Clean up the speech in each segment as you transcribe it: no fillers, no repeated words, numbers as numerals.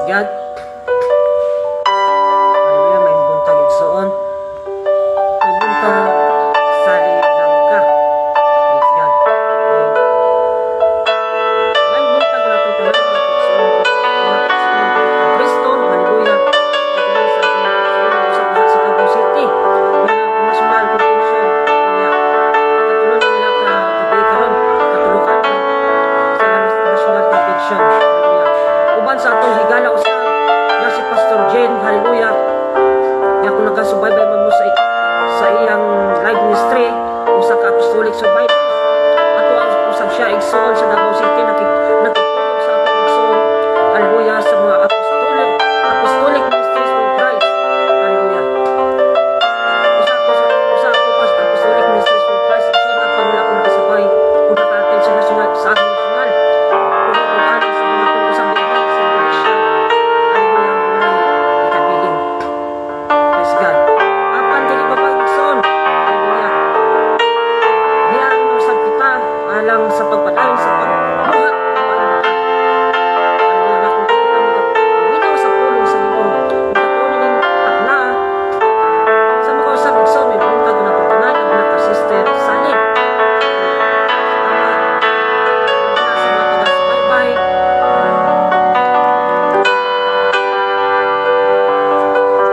God. Hallelujah, maayong buntag, igsoon. Maayong buntag sa ka. Praise God. Maayong buntag na itong tanan, mga kaigsuonan ko, mga kaigsuonan ko kay Kristo. Hallelujah. Labi sa akong mga kaigsuonan sa lahat sa Davao City nga National Convention. Hallelujah. Ikatulo na nila ka gabi karon, ikatulo ka adlaw sa National Convention. Hallelujah. Uban sa atong higala usab nga si Pastor Jane, hallelujah. Nga kung nagasubaybay man mo sa iyang live ministry, usa ka apostolic survivors. Ato ang usab siya, igsoon, sa Davao City, nakitulog sa atong igsoon. Hallelujah, sa mga apostolic ministries of Christ. Hallelujah. Usa ko pas Apostolic Ministries for Christ, igsoon, apan wala ko nakasabay kung naka-attend sa national, sa atong national. Kung alang sa mga kung usab dinhi sa Indonesia. Hallelujah, walay ikabilin. Praise God. Apan dili ba pa, igsoon? Hallelujah. Diyan usab kita alang sa pagpadayon sa pagbuhat ng maayong balita. Hallelujah, nga kung kita magapaminaw sa pulong sa Ginoo, magkatuon ning takna sa mga usab, igsoon, may buntag na akong tanan, labi na ka Sister Sally. Salamat. Labi na sa mga taga-subaybay.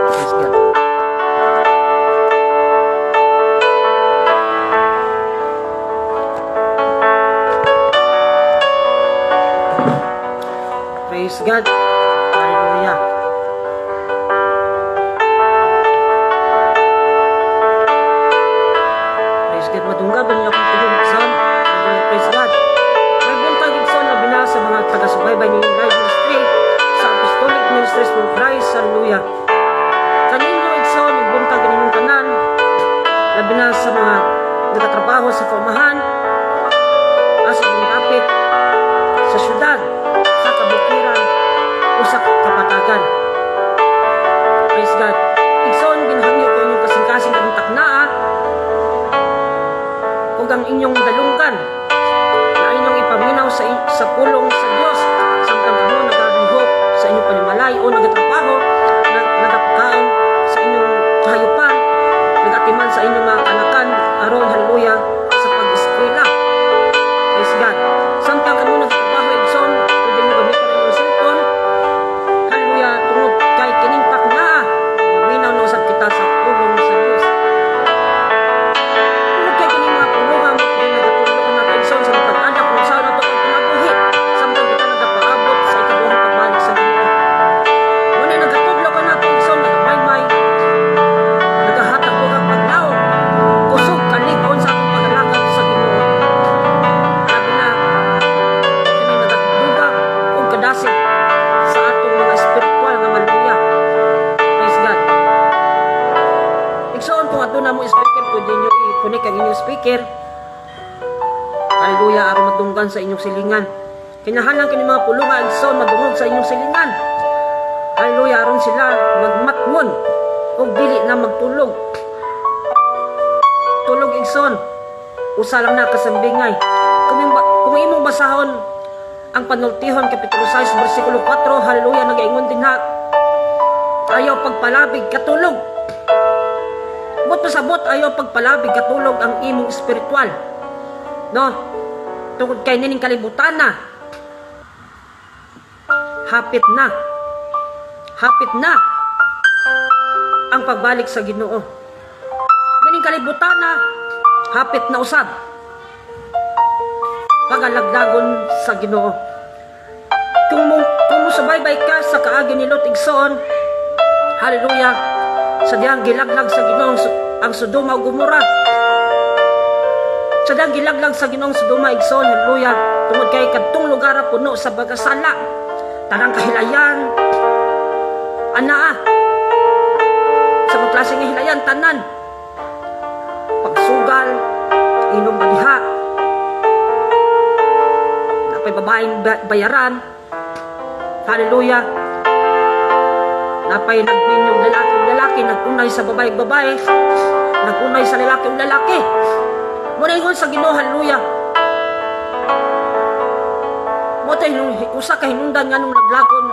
Praise God. Praise God. Hallelujah. Praise God. Madunggan ba niyo akong tingog, igsoon? Hallelujah. Praise God. May buntag, igsoon, labi na sa mga taga-subaybay ng live ministry sa Apostolic Ministries for Christ. Hallelujah. Kaninyo, igsoon, may buntag ninyong tanan. Labi na sa mga nagatrabaho sa kaumahan, asa mong dapit sa syudad, sa kabukiran, o sa kapatagan. Praise God. Igsoon, ginahangyo ko inyong kasing-kasing karong taknaa ug ang inyong dalunggan na inyong ipaminaw sa pulong sa Dios samtang kamo nagalihok sa inyong panimalay o nagatrabaho, nagapakaon sa inyong kahayupan, nagatiman sa inyong mga kanakan aron, hallelujah, sa pag-eskwela. Praise God. Samtang kamo nagatrabaho, igsoon, pwede nyo gamitin ang inyong cellphone. Hallelujah, tungod kay kining taknaa, maminaw na usab kita sa pulong sa Dios. Tungod kay kining mga pulungan mo kini nagatudlo kanato, igsoon, sa matag adlaw kung unsaon nato ang kinabuhi samtang kita nagapaabot sa ikaduhang pagbalik sa Ginoo. Muna nagatudlo kanato, igsoon, nagamaymay, nagahatag og ang paglaom, kusog kalig-on sa atong pag-alagad sa Ginoo. Labi na kini nagadugang og kadasig sa atong mga espiritual nga maluya. Praise God. Igsoon, kung aduna mo speaker, pwede nyo i-connect ang inyong speaker. Hallelujah, aron madunggan sa inyong silingan. Kinahanglan kini mga pulunga, igsoon, madungog sa inyong silingan. Hallelujah, aron sila magmatngon ug dili na magtulog. Tulog, igsoon, usa lang na kasambingay. Kung imong basahon ang Panultihon Kapitulo 6 versikulo 4, hallelujah, nagaingon din ha, ayaw pagpalabig katulog. Buot pasabot, ayaw pagpalabig katulog ang imong espiritual. No? Tungod kay nining kalibutan na, hapit na. Hapit na ang pagbalik sa Ginoo. Nining kalibutan na, hapit na usab pagalaglagon sa Ginoo. Kung mo subaybay ka sa kaagi ni Lot, igsoon, hallelujah, sa diyang gilaglag sa Ginoo ang Sodoma ug Gomora. Sa diyang gilaglag sa Ginoo ang Sodoma, igsoon, hallelujah, tungod kay kadtong lugar puno sa bagasala, tanang kahilayan, anaa, sa mga klase nga hilayan, tanan, pagsugal, inom badiha, napay babaeng bayaran, hallelujah, napay nagminyong lalaki ug lalaki, nag-unay sa babae ug babae, nag-unay sa lalaki ug lalaki. Muna ingon sa Ginoo, hallelujah, mo tay usa ka hinungdan nganong naglagon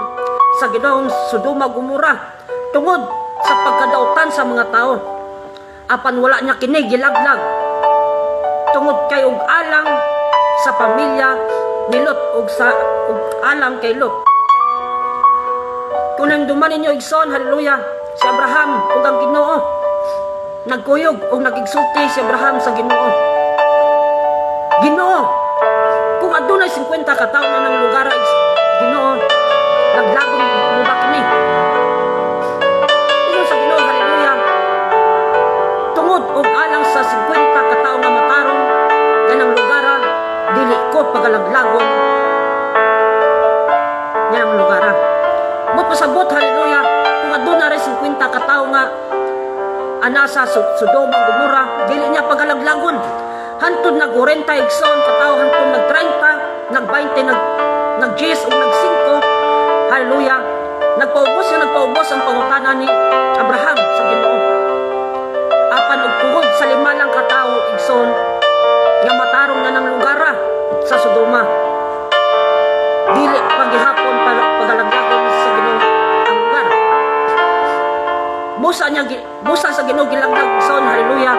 sa sa Ginoo Sodoma, Gomora tungod sa pagkadautan sa mga tao. Apan wala niya kini gilaglag tungod kay og alang sa pamilya ni Lot ug alang kay Lot. Kung nahinumduman ninyo, igsoon, hallelujah, si Abraham ug ang Ginoo, nagkuyog ug nagigsulti si Abraham sa Ginoo. "Ginoo, kung adunay 50 ka tawo na ng lugar, Ginoo, laglagon mo ba kini?" Ingon sa Ginoo, hallelujah, "Tungod og alang sa 50 ka tawo nga matarong ganang lugara, dili ko pagalaglagon niyang lugara." Mo pasabot, hallelujah, kung aduna rin 50 ka tawo nga ana sa Sodoma, Gomora, dili niya pagalaglagon. Hantod nag 40, igsoon, ka tawo, hantod nag 30, nag 20, nag 10 ug nag 5, hallelujah. Nagpaubos na nagpaubos ang pangutana ni Abraham sa Ginoo. Apan og tungod sa 5 lang ka tawo, igsoon, nga matarong na ng lugara sa Sodoma, dili paghihapon para pagalaglagon sa Ginoo ang lugar. Busa sa Ginoo gilaglag, igsoon, hallelujah.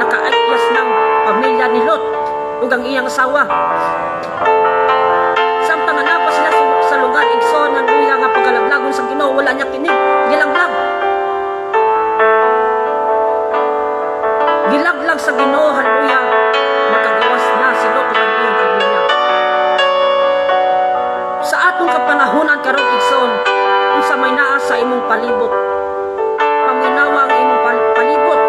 Nakaakyas ng pamilya ni Lot ug ang iyang asawa. Samtang nga naa pa sila sa lugar, igsoon, hallelujah, nga pagalaglagon sa Ginoo, wala niya kini gilaglag. Gilaglag sa Ginoo, hallelujah. Nakagawas na si Lot ug ang iyang pamilya. Sa atong kapanahonan karon, igsoon, unsa may naa sa imong palibot? Paminawa ang imong palibot.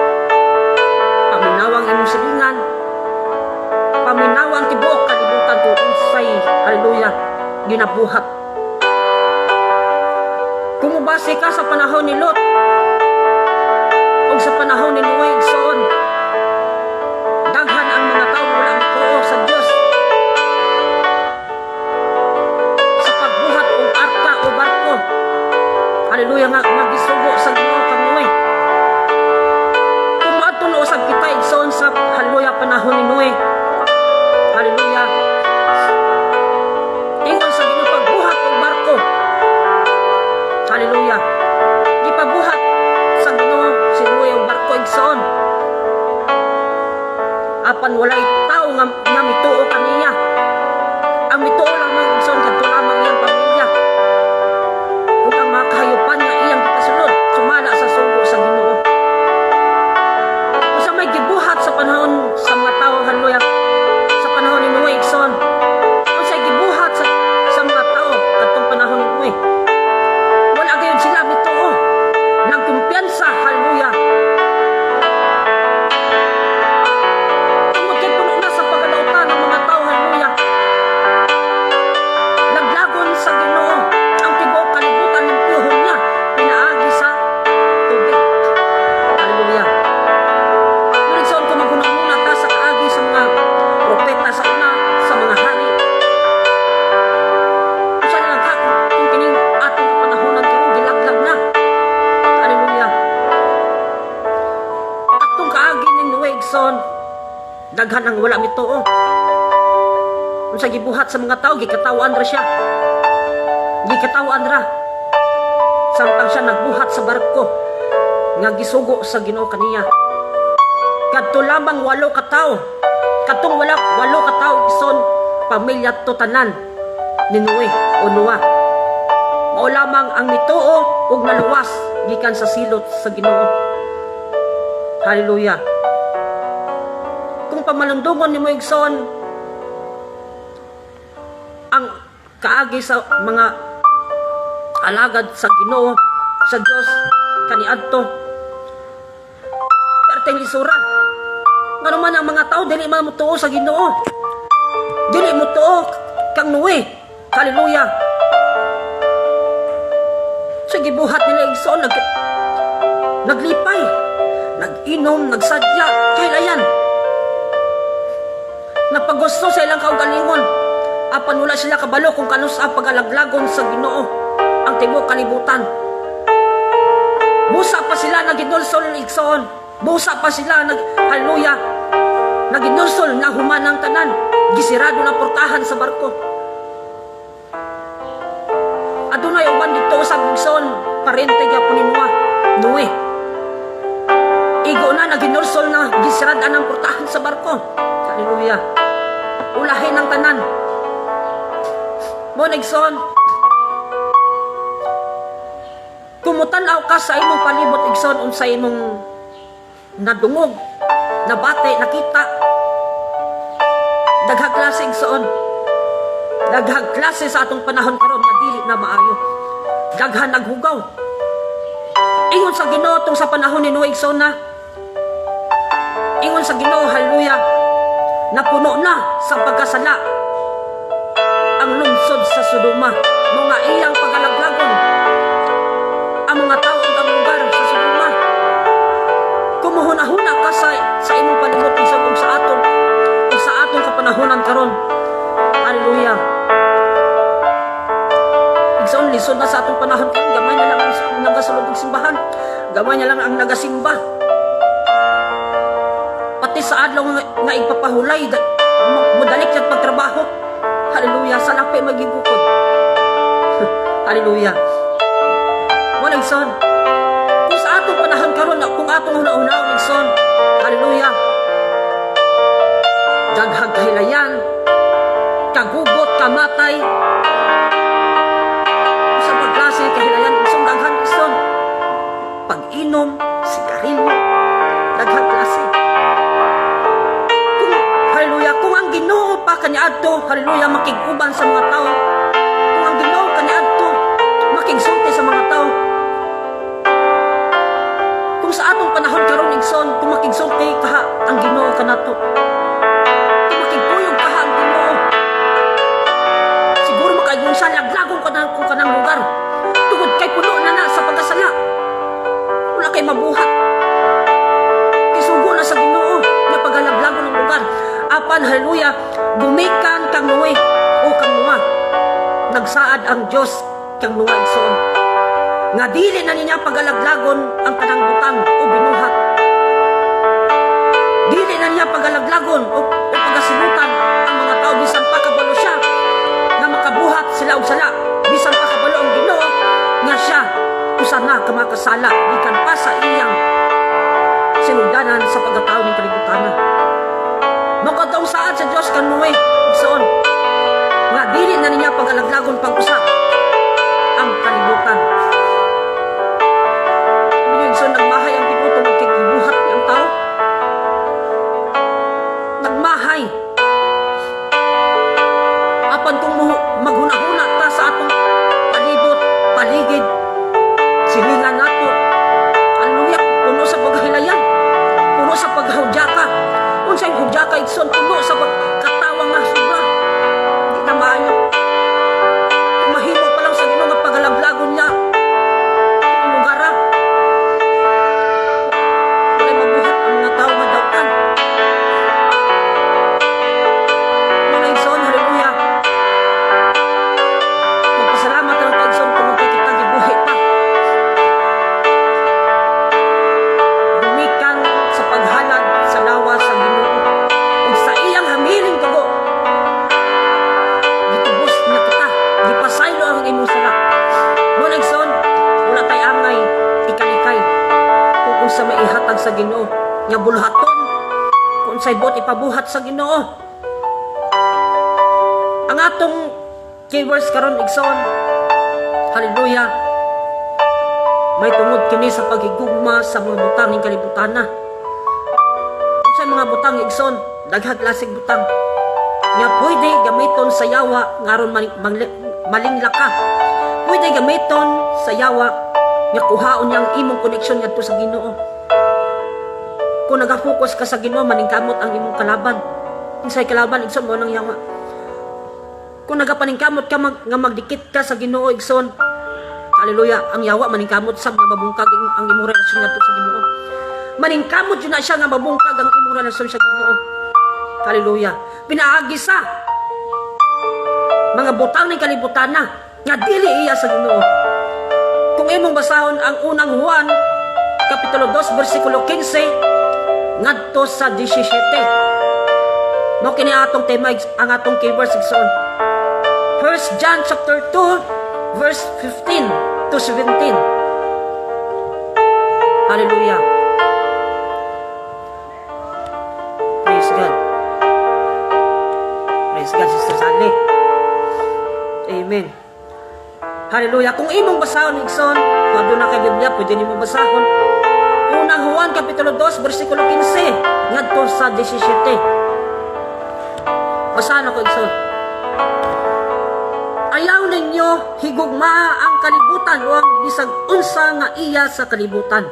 Paminawa ang imong silingan. Paminawa ang tibuok kalibutan kung unsay, hallelujah, ginabuhat. Kung mubase ka sa panahon ni Lot o sa panahon ni Noe, igsoon, daghan ang mga tao wala matuo sa Dios. Sa pagbuhat og arka o barko, hallelujah, nga gisugo sa Ginoo kang Noe. Kung moadto na usab kita, igsoon, sa, hallelujah, panahon ni Noe, hallelujah, ingon sa Ginoo, "Pagbuhat og barko." Hallelujah. Gipabuhat sa Ginoo si Noe og barko, igsoon. Apan walay tao nga mituo kaniya. Ang mituo lamang, igsoon, kadto lamang iyang pamilya ug ang mga kahayupan nga iyang gipasulod sumala sa sugo sa Ginoo. Unsa may gibuhat sa panahon sa mga tao, hallelujah, sa panahon ni Noe, igsoon? Unsay gibuhat sa mga tao kadtong panahon ni Noe? Wala gayud sila mituo. Nagkumpiyansa, hallelujah. Tungod kay puno na sa pagkadautan ng mga tao, hallelujah. Laglagon sa Ginoo ang tibuok kalibutan ng pihon niya pinaagi sa tubig. Hallelujah. Ngunit kung maghuna-huna ta sa kaagi sa mga propeta sa una, sa mga hari, usa na lang ka kung kining atong kapanahonan karon gilaglag na. Hallelujah. Atong kaagi ni Noe, igsoon, daghan ang wala mituo. Unsa gibuhat sa mga tao, gikatawan ra siya. Gikatawan ra. Samtang siya nagbuhat sa barko nga gisugo sa Ginoo kaniya. Kadto lamang 8 ka tawo. Kadtong wala 8 ka tawo, igsoon, pamilya to tanan ni Noe o Noah. Mao lamang ang mituo ug naluwas gikan sa silot sa Ginoo. Hallelujah. Kung pamalundungon nimo, igsoon, ang kaagi sa mga alagad sa Ginoo, sa Dios kaniadto, perteng lisura. Ngano man ang mga tao dili man motuo sa Ginoo? Dili motuo kang Noe. Hallelujah. Sa gibuhat nila, igsoon, naglipay, nag-inom, nagsadya, kailayan. Napagusto sa ilang kaugalingon. Apan wala sila kabalo kung kanus-a pagalaglagon sa Ginoo ang tibuok kalibutan. Busa pa sila naginulsol, igsoon. Busa pa sila nag, hallelujah, naginulsol na human ang tanan. Gisirado na portahan sa barko. May uban dito sa igsoon, parente gyapon ni Noah, Noe. Igo na, naginursol na, gisirad ang portahan sa barko. Hallelujah. Ulahin ang tanan. Mo igsoon, kung mutanaw ka sa imong palibot, igsoon, unsa imong nadungog, nabate, nakita, daghang klase, igsoon. Daghang klase sa atong panahon karon nga dili na maayo. Daghan naghugaw. Ingon sa Ginoo tong sa panahon ni Noe, igsoon na. Ingon sa Ginoo, hallelujah, napuno na sa pagkasala ang lungsod sa Sodoma. Mga iyang pagalaglagon ang mga tao ug ang lugar sa Sodoma. Kumuhuna-huna ka sa imong palibot, igsoon, ug sa atong kapanahonan karon. Hallelujah. Igsoon, lisod na sa atong panahon karon, gamay na lang ang nagasulod og simbahan. Gamay na lang ang nagasimba. Pati sa adlaw nga igpapahulay, modalik sa pagtrabaho. Hallelujah, sa lapi magigukod. Hallelujah. Wala, igsoon. Kung sa atong panahon karon, kung atong huna-hunaon, igsoon, hallelujah. Daghang kahilayan, kagugot, kamatay. Sa pagklase kahilayan, igsoon, daghan, igsoon. Pag-inom, sigarilyo, daghang klase. Kung, hallelujah, kung ang Ginoo pa kaniadto, hallelujah, makig-uban sa mga tao. Kung ang Ginoo kaniadto, makigsulti sa mga tao. Kung sa atong panahon karon, igsoon, kung makigsulti kaha ang Ginoo kanato. Kung makigkuyog kaha ang Ginoo. Siguro makaingon siya, laglagon ko na kung kanang lugar. Tungod kay puno na na sa pagkasala. Wala kay mabuhat. Kisugo na sa Ginoo nga pagalaglagon ng lugar. Apan, hallelujah, gumikan kang Noe o kang Noah. Nagsaad ang Dios kang Noah, igsoon, nga dili na niya pagalaglagon ang tanang butang o binuhat. Dili na niya pagalaglagon o pagasilutan ang mga tao bisan pa kabalo siya nga makabuhat sila og sala. Bisan pa kabalo ang Ginoo nga siya usa na ka makasala gikan pa sa iyang sinugdanan sa pagkatao ng kalibutan. Makadong saad sa Dios kan Noe, igsoon, nga dili na niya pagalaglagon pag-usab ang kalibutan. Sabi niyo, igsoon, nagmahay ang Ginoo tungod kay gibuhat niya ang tao. Nagmahay. Apan kung maghuna-huna ta sa atong palibot, paligid, silingan nato, hallelujah, puno sa pagkahilayan, puno sa paghahudyaka. Unsay hudyaka, igsoon? Puno sa pagkatawa nga sobra. Di na maayo. Kung mahimo pa lang sa Ginoo nga pagalaglagon niya ang lugar, ah, walay mabuhat ang mga tao nga dautan. Mga igsoon, hallelujah. Magpasalamat na lang tayo, igsoon, tungod kay kita gibuhi pa. Gumikan sa paghalad sa lawas sa Ginoo. Ug sa iyang hamiling dugo, gitubos niya kita, gipasaylo ang imong sala. Mo igsoon, wala tay angay ikalikay kung unsa may ihatag sa Ginoo nga buluhaton, kung unsay buot ipabuhat sa Ginoo. Ang atong keywords karon, igsoon, hallelujah, may tungod kini sa paghigugma sa mga butang ng kalibutan na. Unsay mga butang, igsoon? Daghang klaseng butang nga pwede gamiton sa yawa ngaron malingla ka. Pwede gamiton sa yawa nga kuhaon niya ang imong connection ngadto sa Ginoo. Kung naga-focus ka sa Ginoo, maningkamot ang imong kalaban. Unsay kalaban, igsoon? Mo nang yawa. Kung nagapaningkamot ka nga magdikit ka sa Ginoo, igsoon, hallelujah, ang yawa maningkamot sab nga mabungkag ang imong relasyon ngadto sa Ginoo. Maningkamot jud na siya nga mabungkag ang imong relasyon sa Ginoo. Hallelujah. Pinaagi sa mga butang ng kalibutan na nga dili iya sa Ginoo. Kung imong basahon ang Unang Juan kapitulo 2 bersikulo 15 ngadto sa 17. Mo kini atong tema, ang atong key verse, igsoon. 1 John chapter 2 verse Verse 15 to 17. Hallelujah. Praise God. Praise God, Sister Sally. Amen. Hallelujah. Kung imong basahon, igsoon, kung aduna kay Biblia, pwede nimo basahon. Unang Juan, Kapitulo 2, versikulo 15, ngadto sa 17. Basahan ako, igsoon. Ayaw ninyo higugmaa ang kalibutan o ang bisag unsa nga iya sa kalibutan.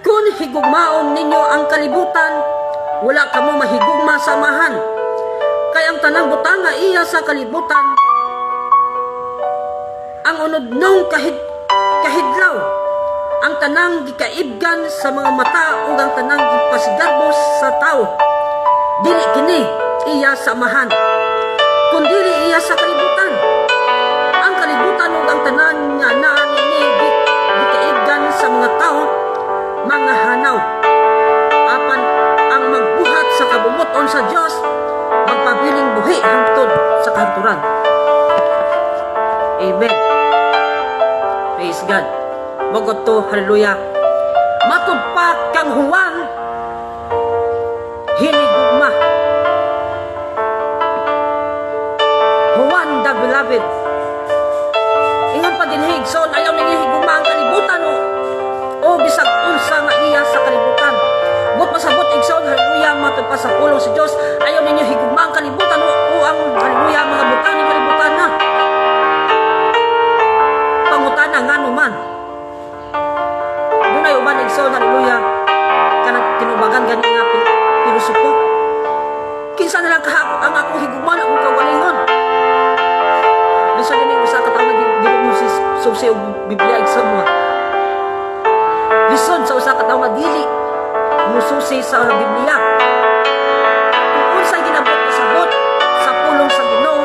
Kung higugmaon ninyo ang kalibutan, wala kamo mahigugma sa Amahan. Kay ang tanang butang nga iya sa kalibutan, ang unodnong kahidlaw, ang tanang gikaibgan sa mga mata ug ang tanang gipasigarbo sa tao, dili kini iya sa Amahan, kundili iya sa kalibutan. Ang kalibutan ug ang tanan nga naa niini gikaibgan sa mga tao, mga hanaw. Apan ang magbuhat sa kabumuton sa Dios, magpabiling buhi hangtod sa kahangturan. Amen. Praise God. Bugod to, hallelujah. Matud pa kang Juan, hinigugma. Juan the Beloved. Ingon pa din, igsoon, ayaw ninyo higugma ang kalibutan o bisag unsa nga iya sa kalibutan. But pasabot, igsoon, hallelujah, matud pa sa pulong sa Dios, ayaw ninyo higugma ang kalibutan o ang, hallelujah, mga butang ng kalibutan na. Pangutana, ngano man? Dunay uban, igsoon, hallelujah, kanang tinubagan gani nga pilosopo. Kinsa na lang kaha ang akong higugman, akong kaugalingon? Bisan din usa ka tawo nga dili mo si susi og Biblia, igsoon mo. Lisod sa usa ka tawo nga dili mususi sa Biblia. Kung unsay ginabot pasabot sa pulong sa Ginoo,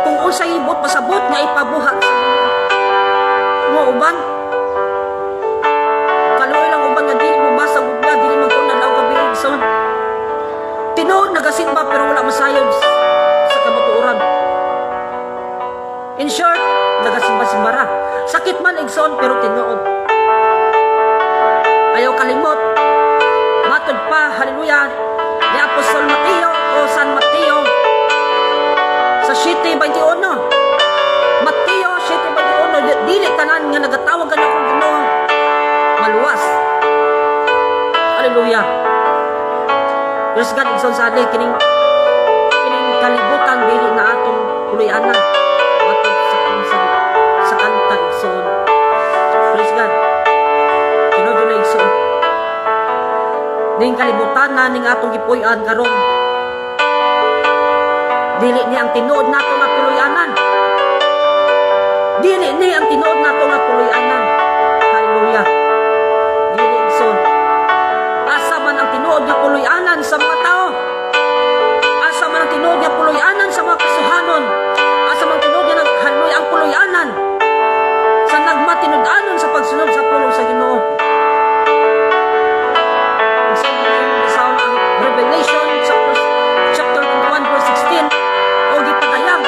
kung unsay ibot pasabot nga ipabuhat sa Ginoo. Mo uban kaluoy lang uban nga dili mo basa og Biblia, dili magtuon adlaw gabi, igsoon. Tinuod nagasimba pero wala masayod sa kamatuoran. In short, nagasimba-simba ra. Sakit man, igsoon, pero tinuod. Ayaw kalimot. Matod pa, hallelujah, ni Apostol Mateo o San Mateo sa 7:21. Mateo 7:21, dili tanan nga nagatawag kanakong Ginoo maluwas. Hallelujah. Praise God, igsoon sa kining kining kalibutan dili na atong puloy-anan. Matod sa kanta, igsoon. Praise God. Tinuod na, igsoon. Ning kalibutan na ning atong gipuy-an karon, dili ni ang tinuod nato nga puloy-anan. Dili ni ang tinuod nato nga puloy-anan. Hallelujah. Dili, igsoon. Asa man ang tinuod nga puloy-anan sa mga tao? Asa man ang tinuod nga puloy-anan sa mga kasuhanon? Asa man ang tinuod nga hallelujah ang puloy-anan sa nagmatinud-anon sa pagsunod sa pulong sa Ginoo? Igsoon, imong basahon ang Revelation chapter 21 verse 16 o gipadayag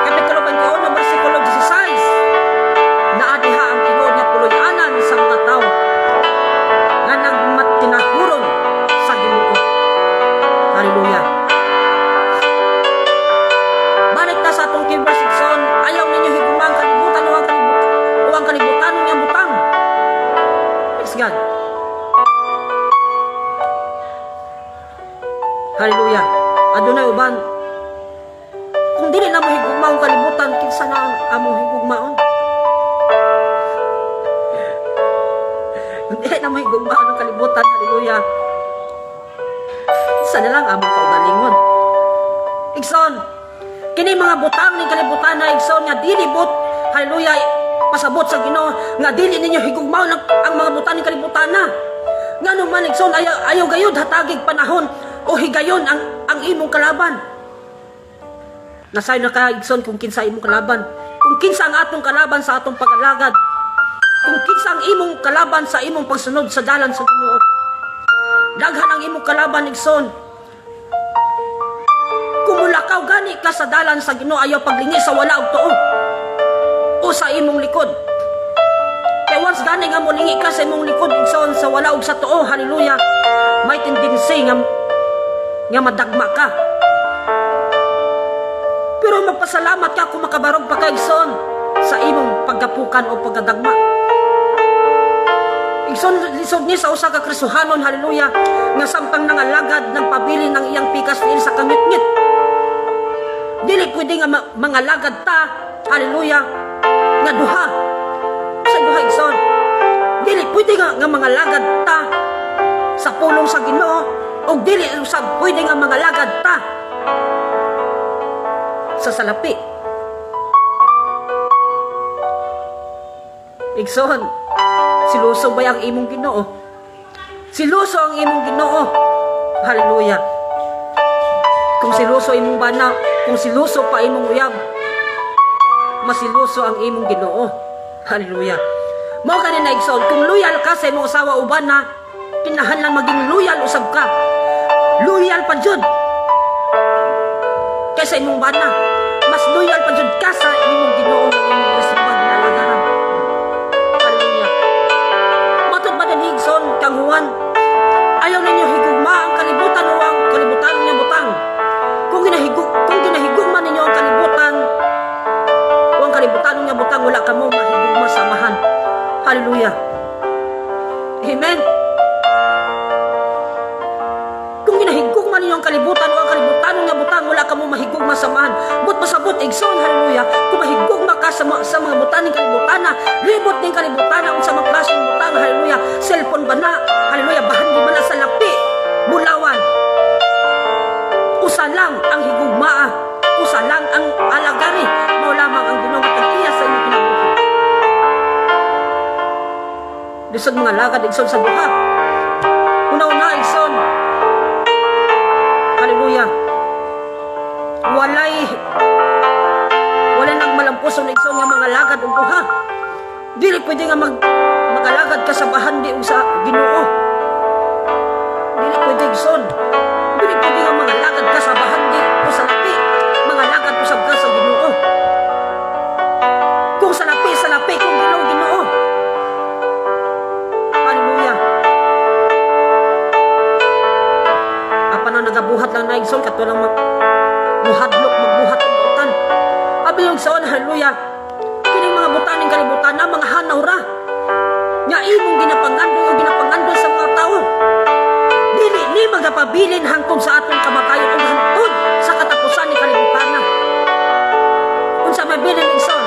Kapitulo 21 versikulo 16, naa diha ang tinuod nga puloy-anan sa mga tao nga nagmatinahuron sa Ginoo. Hallelujah. Balik ta sa atong key verse, igsoon, ayaw ninyo higugma ang kalibutan o ang kalibutan nga butang. Praise God. Hallelujah. Adunay uban, kung dili na mo higugma ang kalibutan, kinsa na ang among higugmaon? Kung dili na mo higugmaon ang kalibutan, hallelujah, kinsa na lang among kaugalingon? Igsoon, kini mga butang ning kalibutan na, igsoon, nga dili but, hallelujah, pasabot sa Ginoo nga dili ninyo higugmaon ang mga butang ning kalibutan na. Ngano man, igsoon, ayaw gayud hatagig panahon o higayon ang imong kalaban. Nasayo na ka, igsoon, kung kinsa imong kalaban. Kung kinsa ang atong kalaban sa atong pag-alagad. Kung kinsa ang imong kalaban sa imong pagsunod sa dalan sa Ginoo. Daghan ang imong kalaban, igsoon. Kung mulakaw Mulakaw gani ka sa dalan sa Ginoo, ayaw paglingi sa wala og tuo o sa imong likod. Kay once gani nga molingi ka sa imong likod, igsoon, sa wala og sa tuo, hallelujah, may tendency nga madagma ka. Pero magpasalamat ka kung makabarog pa ka, igsoon, sa imong paggapukan o pagkadagma. Igsoon, lisod ni sa usa ka Kristohanon, hallelujah, nga samtang nangalagad ng pabilin ng iyang pikas niil sa kangitngit. Dili pwede nga mangalagad ta, hallelujah, nga duha. Sa duha, igsoon. Dili pwede nga mangalagad ta sa pulong sa Ginoo o dili usab pwede nga mangalagad ta sa salapi. Igsoon, siluso ba ang imong Ginoo? Siluso ang imong Ginoo. Hallelujah. Kung siluso imong bana, kung siluso pa imong uyab, masiluso ang imong Ginoo. Hallelujah. Mao gani na, igsoon, kung loyal ka sa imong asawa o bana, kinahanglan maging loyal usab ka. Loyal pa jud kaysa imong bana. Mas loyal pa jud ka sa imong Ginoo nga imong Kristo ginalagaran. Hallelujah. Matod ba din, igsoon, kang Juan, "Ayaw ninyo higugma ang kalibutan o ang kalibutan nga butang. Kung ginahigugma ninyo ang kalibutan o ang kalibutan nga butang, wala kamo mahigugma sa Amahan." Hallelujah. Amen. Kung ginahigugma ninyo ang kalibutan o ang kalibutan nga butang, wala kamo mahigugma sa Amahan. But pasabot, igsoon, hallelujah, kung mahigugma ka sa mga butang ng kalibutan na, libot ning kalibutan na, unsa mga klaseng butang, hallelujah, cellphone ba na, hallelujah, bahandi ba na, salapi, bulawan, usa lang ang higugmaa, usa lang ang alagari, mao lamang ang Ginoo nga tag-iya sa inyong kinabuhi. Lisod mga lagad, igsoon, sa duha. Una-una, igsoon, hallelujah, walay nagmalampuson, igsoon, nga mga lagad og duha. Dili pwede nga magalagad ka sa bahandi ug sa Ginoo. Dili pwede, igsoon. Dili pwede nga mga lagad ka sa bahandi o sa lapi. Mga lagad usab ka sa Ginoo. Kung sa lapi, sa lapi. Kung Ginoo, Ginoo. Hallelujah. Apan ang nagabuhat lang na, igsoon, kato lang muhadlok magbuhat og dautan. Abi, igsoon, hallelujah, kining mga butang ning kalibutan na mga hanaw ra nga imong ginapangandoy o ginapangandoy sa mga tao. Dili ni magapabilin hangtod sa atong kamatayon ug hangtod sa katapusan ni kalibutan na. Unsa mabilin, igsoon?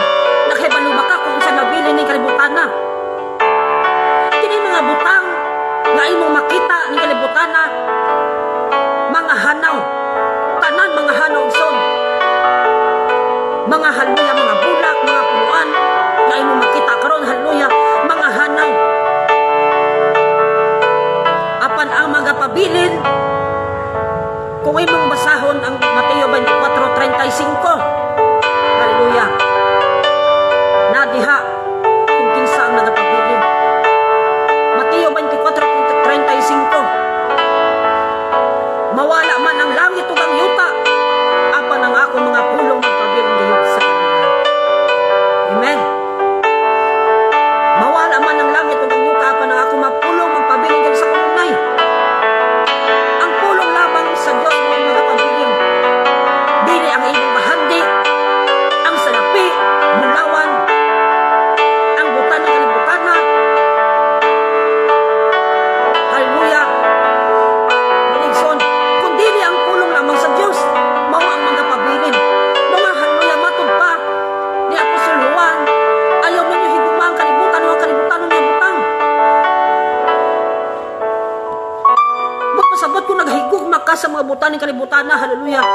Nakahibalo ba ka kung unsa mabilin ni kalibutan na? Kini mga butang nga imong makita ning kalibutan na, mga hanaw. Tanan mga hanaw, igsoon. Mga, hallelujah, mga bulak, mga punuan nga imong makita karon, hallelujah, mga hanaw. Apan ang magapabilin, kung imong basahon ang Mateo 24:35, hallelujah, nadiha kung kinsa ang nagapabilin. Mateo 24:35: "Mawala man ang langit ug ang yuta, apan ang akong mga pulong magpabilin gayud sa kanila." Amen. Mawala man ang langit ug ang yuta, apan ang akong mga pulong magpabilin gayud sa kanunay. Ang pulong lamang sa Dios mo ang magapabilin. Dili ang imong bahandi, ang salapi, bulawan, ang butang ng kalibutan na. Hallelujah. Igsoon, kung dili ang pulong lamang sa Dios, mao ang mga pabilin. Mga, hallelujah, matud pa ni Apostol Juan, "Ayaw ninyo higugma ang kalibutan o ang kalibutan nga butang." But pasabot, kung naghigugma ka sa mga butang ng kalibutan na, hallelujah,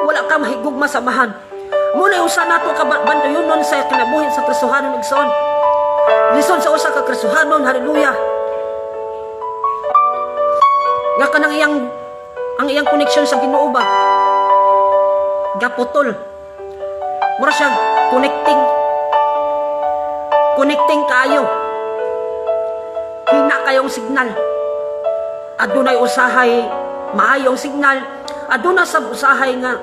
wala ka mahigugma sa Amahan. Muna usa nato ka bantuyonon sa kinabuhi sa Kristohanon, igsoon. Lisod sa usa ka Kristohanon, hallelujah, nga kanang iyang connection sa Ginoo ba gaputol. Mura siya connecting connecting kaayo. Hina kayong signal. Adunay usahay maayong signal, aduna sab usahay nga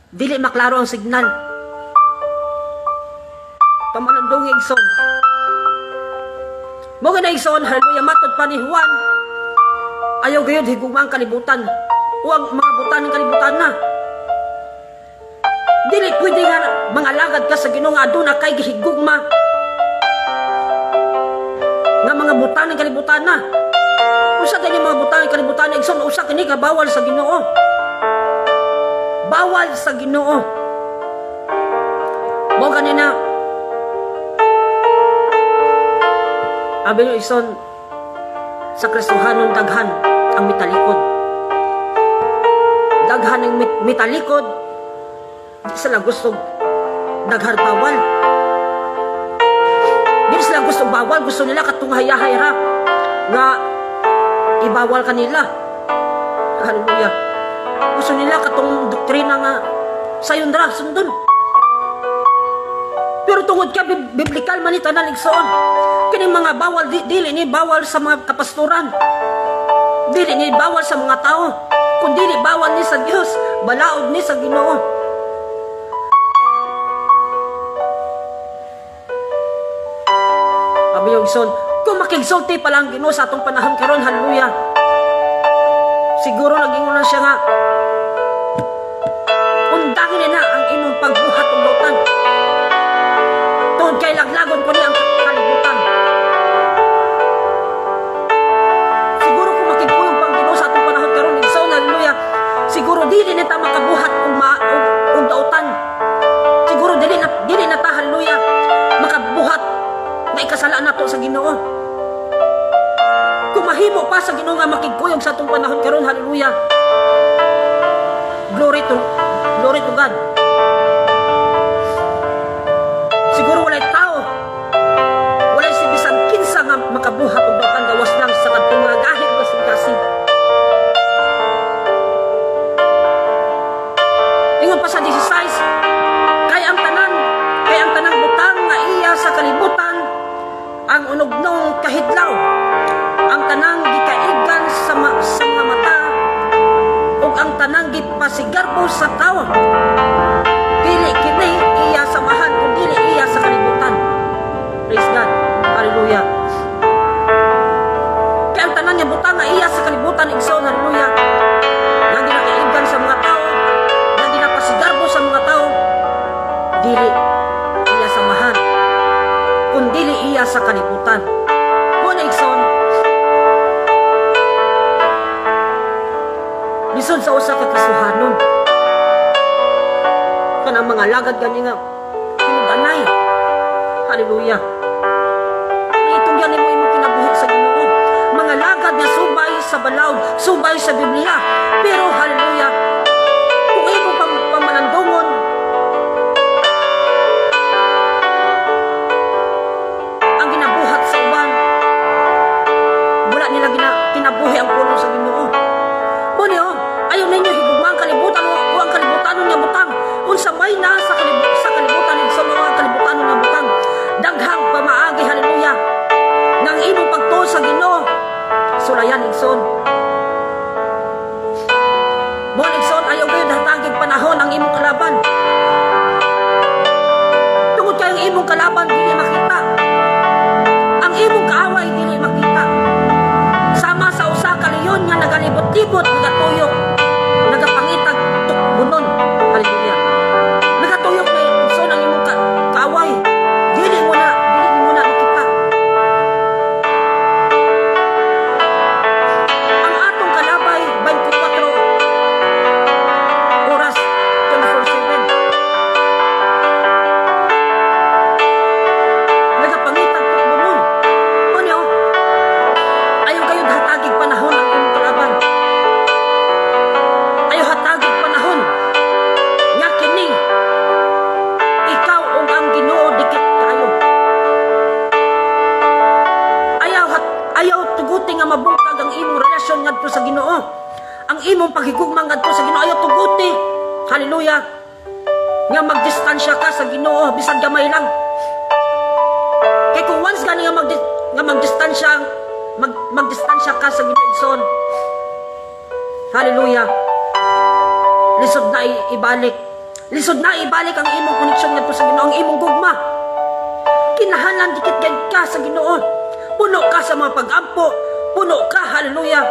Dili maklaro ang signal. Pamalandong, igsoon. Mao na, igsoon, hallelujah, matod pa ni Juan, ayaw gayud higugma ang kalibutan o ang mga butang ng kalibutan na. Dili pwede nga mga lagad ka sa Ginoo nga aduna kay gihigugma nga mga butang ng kalibutan na. Usa gani mga butang ng kalibutan na, igsoon, usa kini ka bawal sa Ginoo. Bawal sa Ginoo. Mao gani na abi nyo, igsoon, sa Kristohanon daghan ang mitalikod. Daghan ang mitalikod, di sila gusto daghan bawal. Di sila gusto bawal, gusto nila katong hayahay ra nga ibawal kanila. Hallelujah. Gusto nila katong doktrina nga sayon ra sundon. Pero tungod ka biblical man ni tanan, igsoon. Kining mga bawal dili ni bawal sa mga kapastoran. Dili ni bawal sa mga tao. Kun dili bawal ni sa Dios, balaod ni sa Ginoo. Abi yung igsoon, kung makigsulti pa lang Ginoo sa atong panahon karon, hallelujah. Siguro nagingon na siya nga undangin na ang imong pagbuhat og dautan. Tungod kay laglagon ko niya ang kalibutan. Siguro kung makigkuyog pang Ginoo sa atong panahon karon, igsoon, hallelujah. Siguro dili na ta makabuhat og dautan. Siguro dili na ta, hallelujah, makabuhat na ikasala nato sa Ginoo. Kung mahimo pa sa Ginoo nga makigkuyog sa atong panahon karon, hallelujah. Glory to God. Siguro walay tao, walay si bisan kinsa nga makabuhat og dautan gawas lang sa kadtong mga gahig nga kasing. Ingon pa sa 16, kay ang tanang butang nga iya sa kalibutan, ang unognong kahidlaw, ang tanang gikaigan sa mga mata, ug ang tanang gipasigarbo sa tawo, dili kini iya samahan kun dili iya sa kalibutan. Praise God. Hallelujah. Kay ang tanan nga butang nga iya sa kalibutan, igsoon, hallelujah, nga ginakaigan sa mga tao, nga ginapasigarbo sa mga tao, dili iya samahan kun dili iya sa kalibutan. Mao na, igsoon, lisod sa usa ka Kristohanon kanang mga lagad gani nga tinud-anay. Hallelujah. Itugyan nimo imong kinabuhi sa Ginoo. Mga lagad nga subay sa balaod, subay sa Biblia. Pero hallelujah, kung imong pamalandungon ang ginabuhat sa uban, wala nila kinabuhi ang pulong sa Ginoo. Mao ni, oh, ayaw ninyo higugma ang kalibutan o ang kalibutan nga butang. Unsa may naa sa kalibutan, sa mga kalibutan nga butang, daghang pamaagi, hallelujah, nga ang imong pagtuo sa Ginoo sulayan, igsoon. Mao, igsoon, ayaw gayud hatagig panahon ang imong kalaban. Tungod kay ang imong kalaban dili makita. Ang imong kaaway dili makita. Sama sa usa ka leyon nga nagalibot-libot, nagatuyok, nagapangitag tukbunon. Hallelujah. Nagatuyok na, igsoon, ang imong kaaway. Dili mo na makita. Ang atong kalabay 24 oras, 24/7. Nagapangitag tukbunon. Mao niyo, ayaw gayud hatagig panahon ang imong kalaban. Ayaw hatagig panahon nga kini ikaw ug ang Ginoo dikit kayo. Ayaw tuguti nga mabungkag ang imong relasyon ngadto sa Ginoo. Ang imong paghigugma ngadto sa Ginoo, ayaw tuguti. Hallelujah. Nga magdistansya ka sa Ginoo bisan gamay lang. Kay kung once gani nga magdistansya ka sa Ginoo, igsoon. Hallelujah. Lisod na ibalik. Lisod na ibalik ang imong koneksyon ngadto sa Ginoo, ang imong gugma. Kinahanglan dikit gid ka sa Ginoo. Puno ka sa mga pag-ampo, puno ka, hallelujah.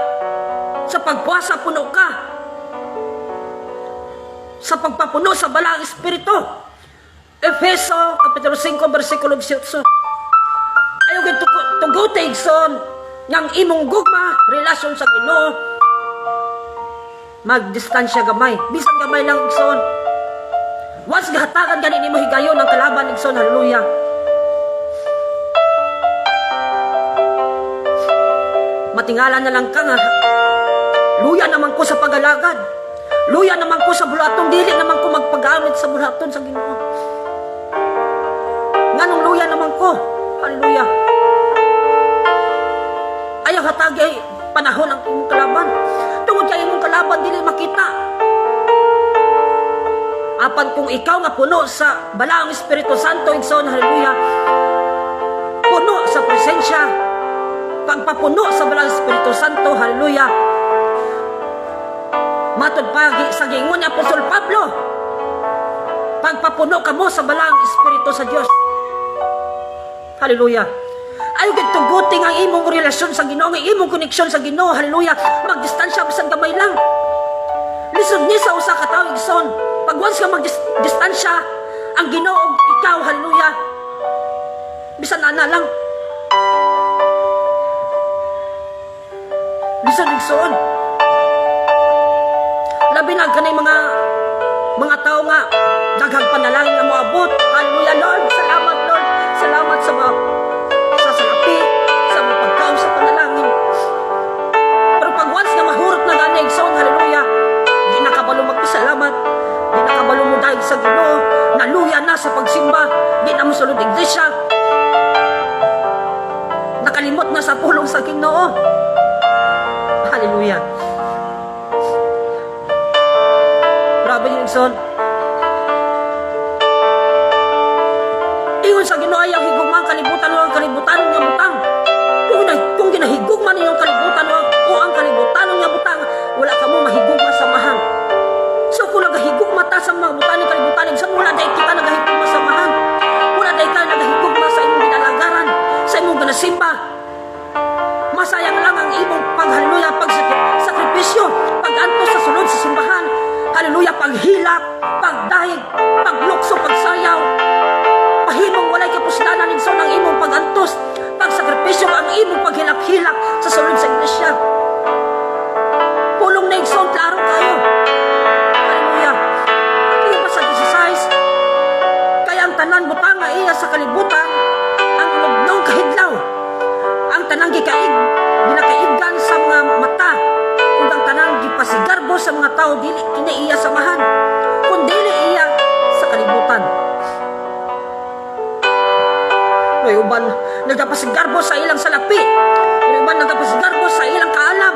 Sa pagpuasa, puno ka. Sa pagpapuno sa Balaang Espiritu. Efeso, Kapitulo 5, versikulo 18. Ayaw gid tuguti, igsoon, ng imong gugma, relasyon sa Ginoo, magdistansya gamay. Bisan gamay lang, igsoon. Once gahatagan gani nimo higayon ang kalaban, igsoon, hallelujah. Matingala na lang ka nga, luya naman ko sa pag-alagad. Luya naman ko sa bulaton. Dili naman ko magpagamit sa bulaton sa Ginoo. Nganong luya naman ko? Hallelujah. Ayaw hatagi panahon ang imong kalaban. Tungod kay imong kalaban dili makita. Apan kung ikaw nga puno sa Balaang Espiritu Santo, igsoon, hallelujah, puno sa presensya, pagpapuno sa Balaang Espiritu Santo, hallelujah, matod pa sa giingon ni Apostol Pablo, pagpapuno kamo sa Balaang Espiritu sa Dios. Hallelujah. Ayaw gid tuguti ang imong relasyon sa Ginoo, ang imong koneksyon sa Ginoo, hallelujah. Magdistansya bisan gamay lang. Lisod ni sa usa ka tawo, igsoon. Pag once ka magdistansya, ang Ginoo ug ikaw, hallelujah. Bisan ana lang. Lisod, igsoon. Labi na kanay mga tao nga daghang panalangin nga moabot. Hallelujah, Lord. Salamat, Lord. Salamat sa mga sa salapi, sa mga pagkaon sa panalangin. Pero pag once nga mahurot na gani, igsoon, hallelujah, di na kabalo magpasalamat, di na kabalo mo dahil sa Ginoo, naluya na sa pagsimba, di na mo sulod iglesia, nakalimot na sa pulong sa Ginoo. Hallelujah. Grabe yun, igsoon. Ingon sa Ginoo, ayaw higugma ang kalibutan o ang kalibutan nga butang. Kung ginahigugma ninyo ang kalibutan o ang kalibutan nga butang, wala ka mo mahigugma sa mahan. So kung nagahigugma ta sa mga butang ng kalibutan, igsoon, wala dahil kita nagahigugma sa mahan. Wala dahil ka nagahigugma sa imong ginalagaran, sa imong ginasimba. Masayang lang ang imong paghaleluya, pagsakripisyo, pag-antos sa sulod sa simbahan. Hallelujah, paghilak, pagdahig, paglukso, pagsayaw. Pahimong walay kapuslanan, igsoon, ang imong pag-antos, pagsakripisyo, ang imong paghilak-hilak sa sulod sa iglesia. Pulong na, igsoon, klaro kayo. Hallelujah. Iyo pa sa 16, kaya ang tanan butang nga iya sa kalibutan, ang ulubnong kahidlaw, ang tanang ginakaiggan sa mga mata, ug ang tanang gipasigarbo sa mga tao, dili kini iya samahan, kun dili iya sa kalibutan. May uban nagapasigarbo sa ilang salapi, may uban nagapasigarbo sa ilang kaalam,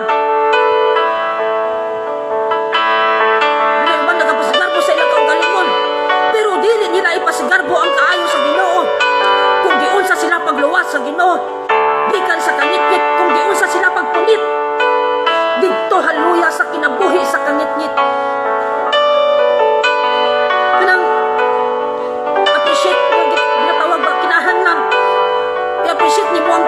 may uban nagapasigarbo sa ilang kaugalingon, pero dili nila ipasigarbo ang kaayo sa Ginoo. Kung giunsa sila pagluwas sa Ginoo, gikan sa kangitngit, kung giunsa sila pagpunit didto, hallelujah, sa kinabuhi sa kangitngit. Kanang appreciate nga ginatawag ba, kinahanglan i-appreciate nimo ang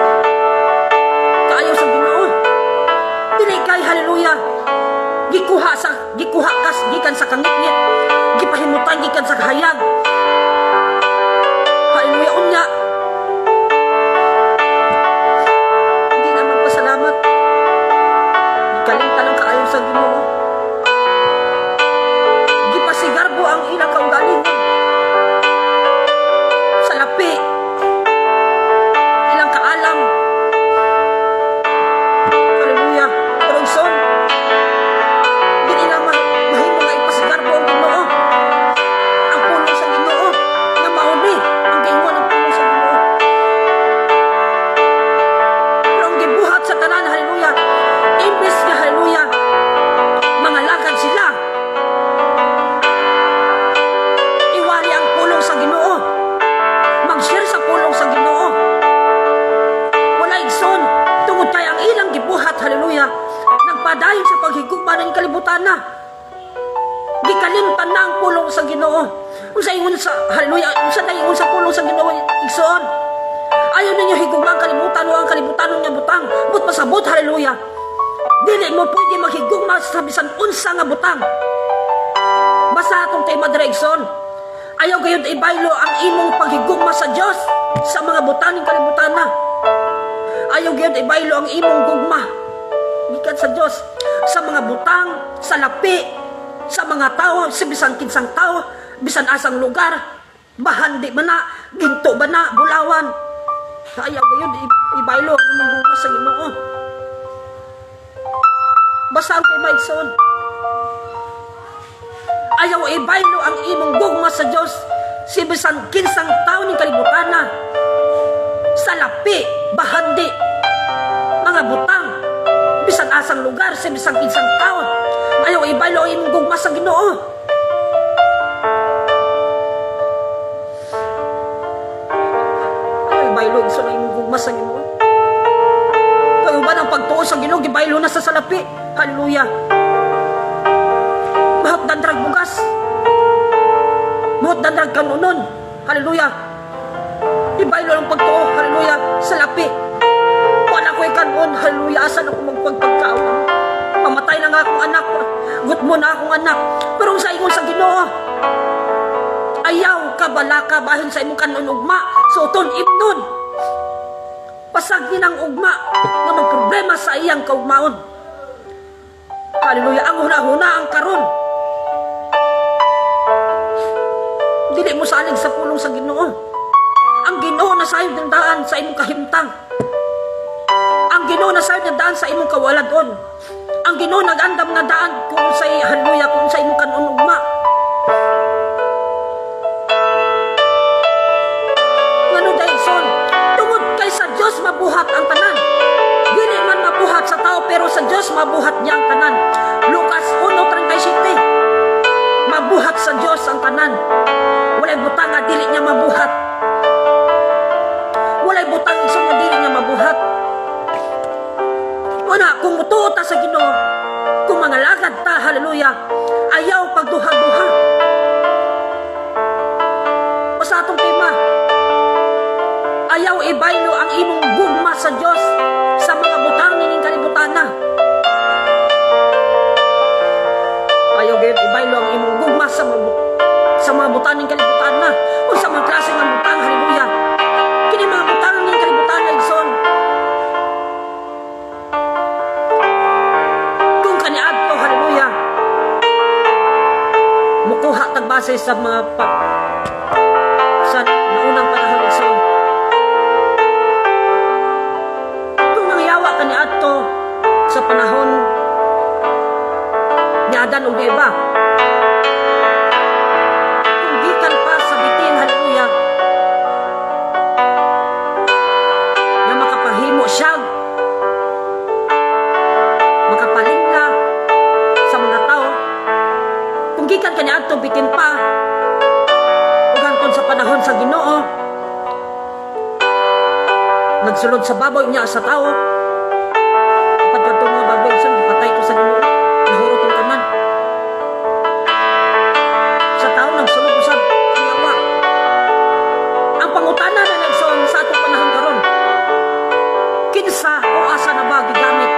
ang pulong sa Ginoo. Unsa ingon sa, hallelujah, unsa na ingon sa pulong sa Ginoo, igsoon? Ayaw ninyo higugma ang kalibutan o ang kalibutan nga butang. But pasabot, hallelujah, dili mo pwede maghigugma sa bisan unsa nga butang. Basta atong tema dira, igsoon. Ayaw gayud ibaylo ang imong paghigugma sa Dios sa mga butang ng kalibutan na. Ayaw gayud ibaylo ang imong gugma gikan sa Dios sa mga butang, sa lapi, sa mga tao, sa bisan kinsang tao, bisan asang lugar, bahandi man na, ginto ba na, bulawan. Ayaw gayud ibaylo ang imong gugma sa Ginoo. Basta ang tema, igsoon. Ayaw ibaylo ang imong gugma sa Dios si bisan kinsang tao ning kalibutan na. Sa lapi, bahandi, mga butang, bisan asang lugar, sa bisan kinsang tao. Ayaw ibaylo ang imong gugma sa Ginoo. Ayaw ibaylo, igsoon, ang imong gugma sa Ginoo. Kaya ba ang pagtuo sa Ginoo, gibaylo na sa salapi. Hallelujah. Mahot drag bugas. Mahot drag kanunon. Hallelujah. Ibaylo ang pagtuo. Hallelujah. Sa lapi. Wala ko'y kanon. Hallelujah. Asa na ko magpagpagkaon? Mamatay na nga akong anak. Gutmo na akong anak. Pero sa ingon sa Ginoo, ayaw ka balaka bahin sa imong kanon ugma. Suoton imnon. Pasag ni ng ugma nga magproblema sa iyang kaugmaon. Hallelujah. Ang huna-huna ang karon. Dili mo salig sa pulong sa Ginoo. Ang Ginoo na sayod ng daan sa imong kahimtang. Ang Ginoo na sayod ng daan sa imong kawaladon. Ang Ginoo nag-andam nga daan kung sa, hallelujah, kung sa imong kanon ugma. Ngano dahil? Tungod kay sa Dios mabuhat ang tanan. Dili man mabuhat sa tao, pero sa Dios mabuhat niya ang tanan. Lucas 1:37. Mabuhat sa Dios ang tanan. Walay butang nga dili niya mabuhat. Walay butang, igsoon, nga dili niya mabuhat. Una, kung mutuo ta sa Ginoo, kung mangalagad ta, hallelujah, ayaw pagduha-duha. Basta atong tema, ayaw ibaylo ang imong gugma sa Dios sa mga butang nining kalibutan na. Ayaw gayud ibaylo ang imong gugma sa mga butang ning kalibutan na. O sa mga klase ng butang, hallelujah. Kini mga butang ning kalibutan na, igsoon. Kung kaniadto, hallelujah, mukuha tag base sa mga sa naunang panahon, igsoon. Kung nangyawa kaniadto sa panahon ni Adan ug Eva, kung gikan pa sa bitin, hallelujah, nga makapahimo siya, makapalingla sa mga tao, kung gikan kaniadto bitin pa ug hangtod sa panahon sa Ginoo, nagsulod sa baboy niya sa tao, apan kadtong mga baboy, igsoon, gipatay ko sa Ginoo, nahurot ang tanan. Sa tao nagsulod usab ang yawa. Ang pangutana na, igsoon, sa atong panahon karon, kinsa o asa na ba gigamit?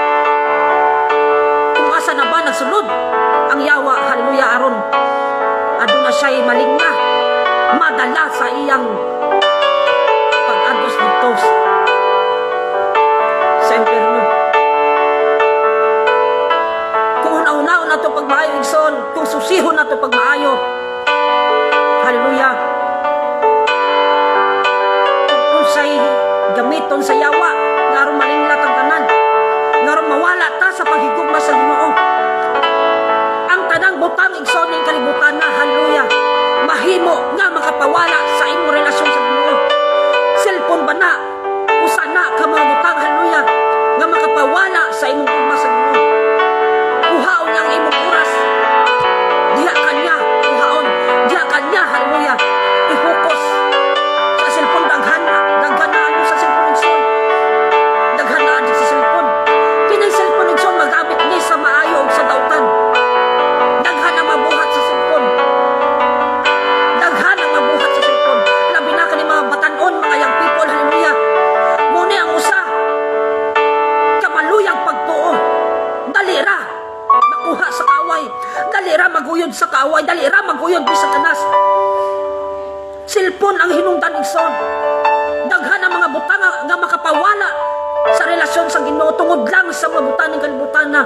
Kung asa na ba nagsulod ang yawa, hallelujah, aron aduna siya'y malinga, madala sa iyang pag-agos dito sa impyerno? Kung una-unaon nato pagmaayo, igsoon, kung susihon nato pagmaayo, hallelujah, kung unsay gamiton sa yawa nga aron malinglat ang tanan, nga aron mawala ta sa paghigugma sa Ginoo. Ang tanang butang, igsoon, ning kalibutan na, hallelujah, mahimo nga makapawala sa imong relasyon sa Ginoo. Cellphone ba na, usa na ka mga butang, hallelujah, nga makapawala sa imong gugma sa Ginoo. Kuhaon ang imong oras diha kanya, kuhaon. Cellphone ang hinungdan, igsoon. Daghan ang mga butang nga makapawala sa relasyon sa Ginoo tungod lang sa mga butang ng kalibutan na.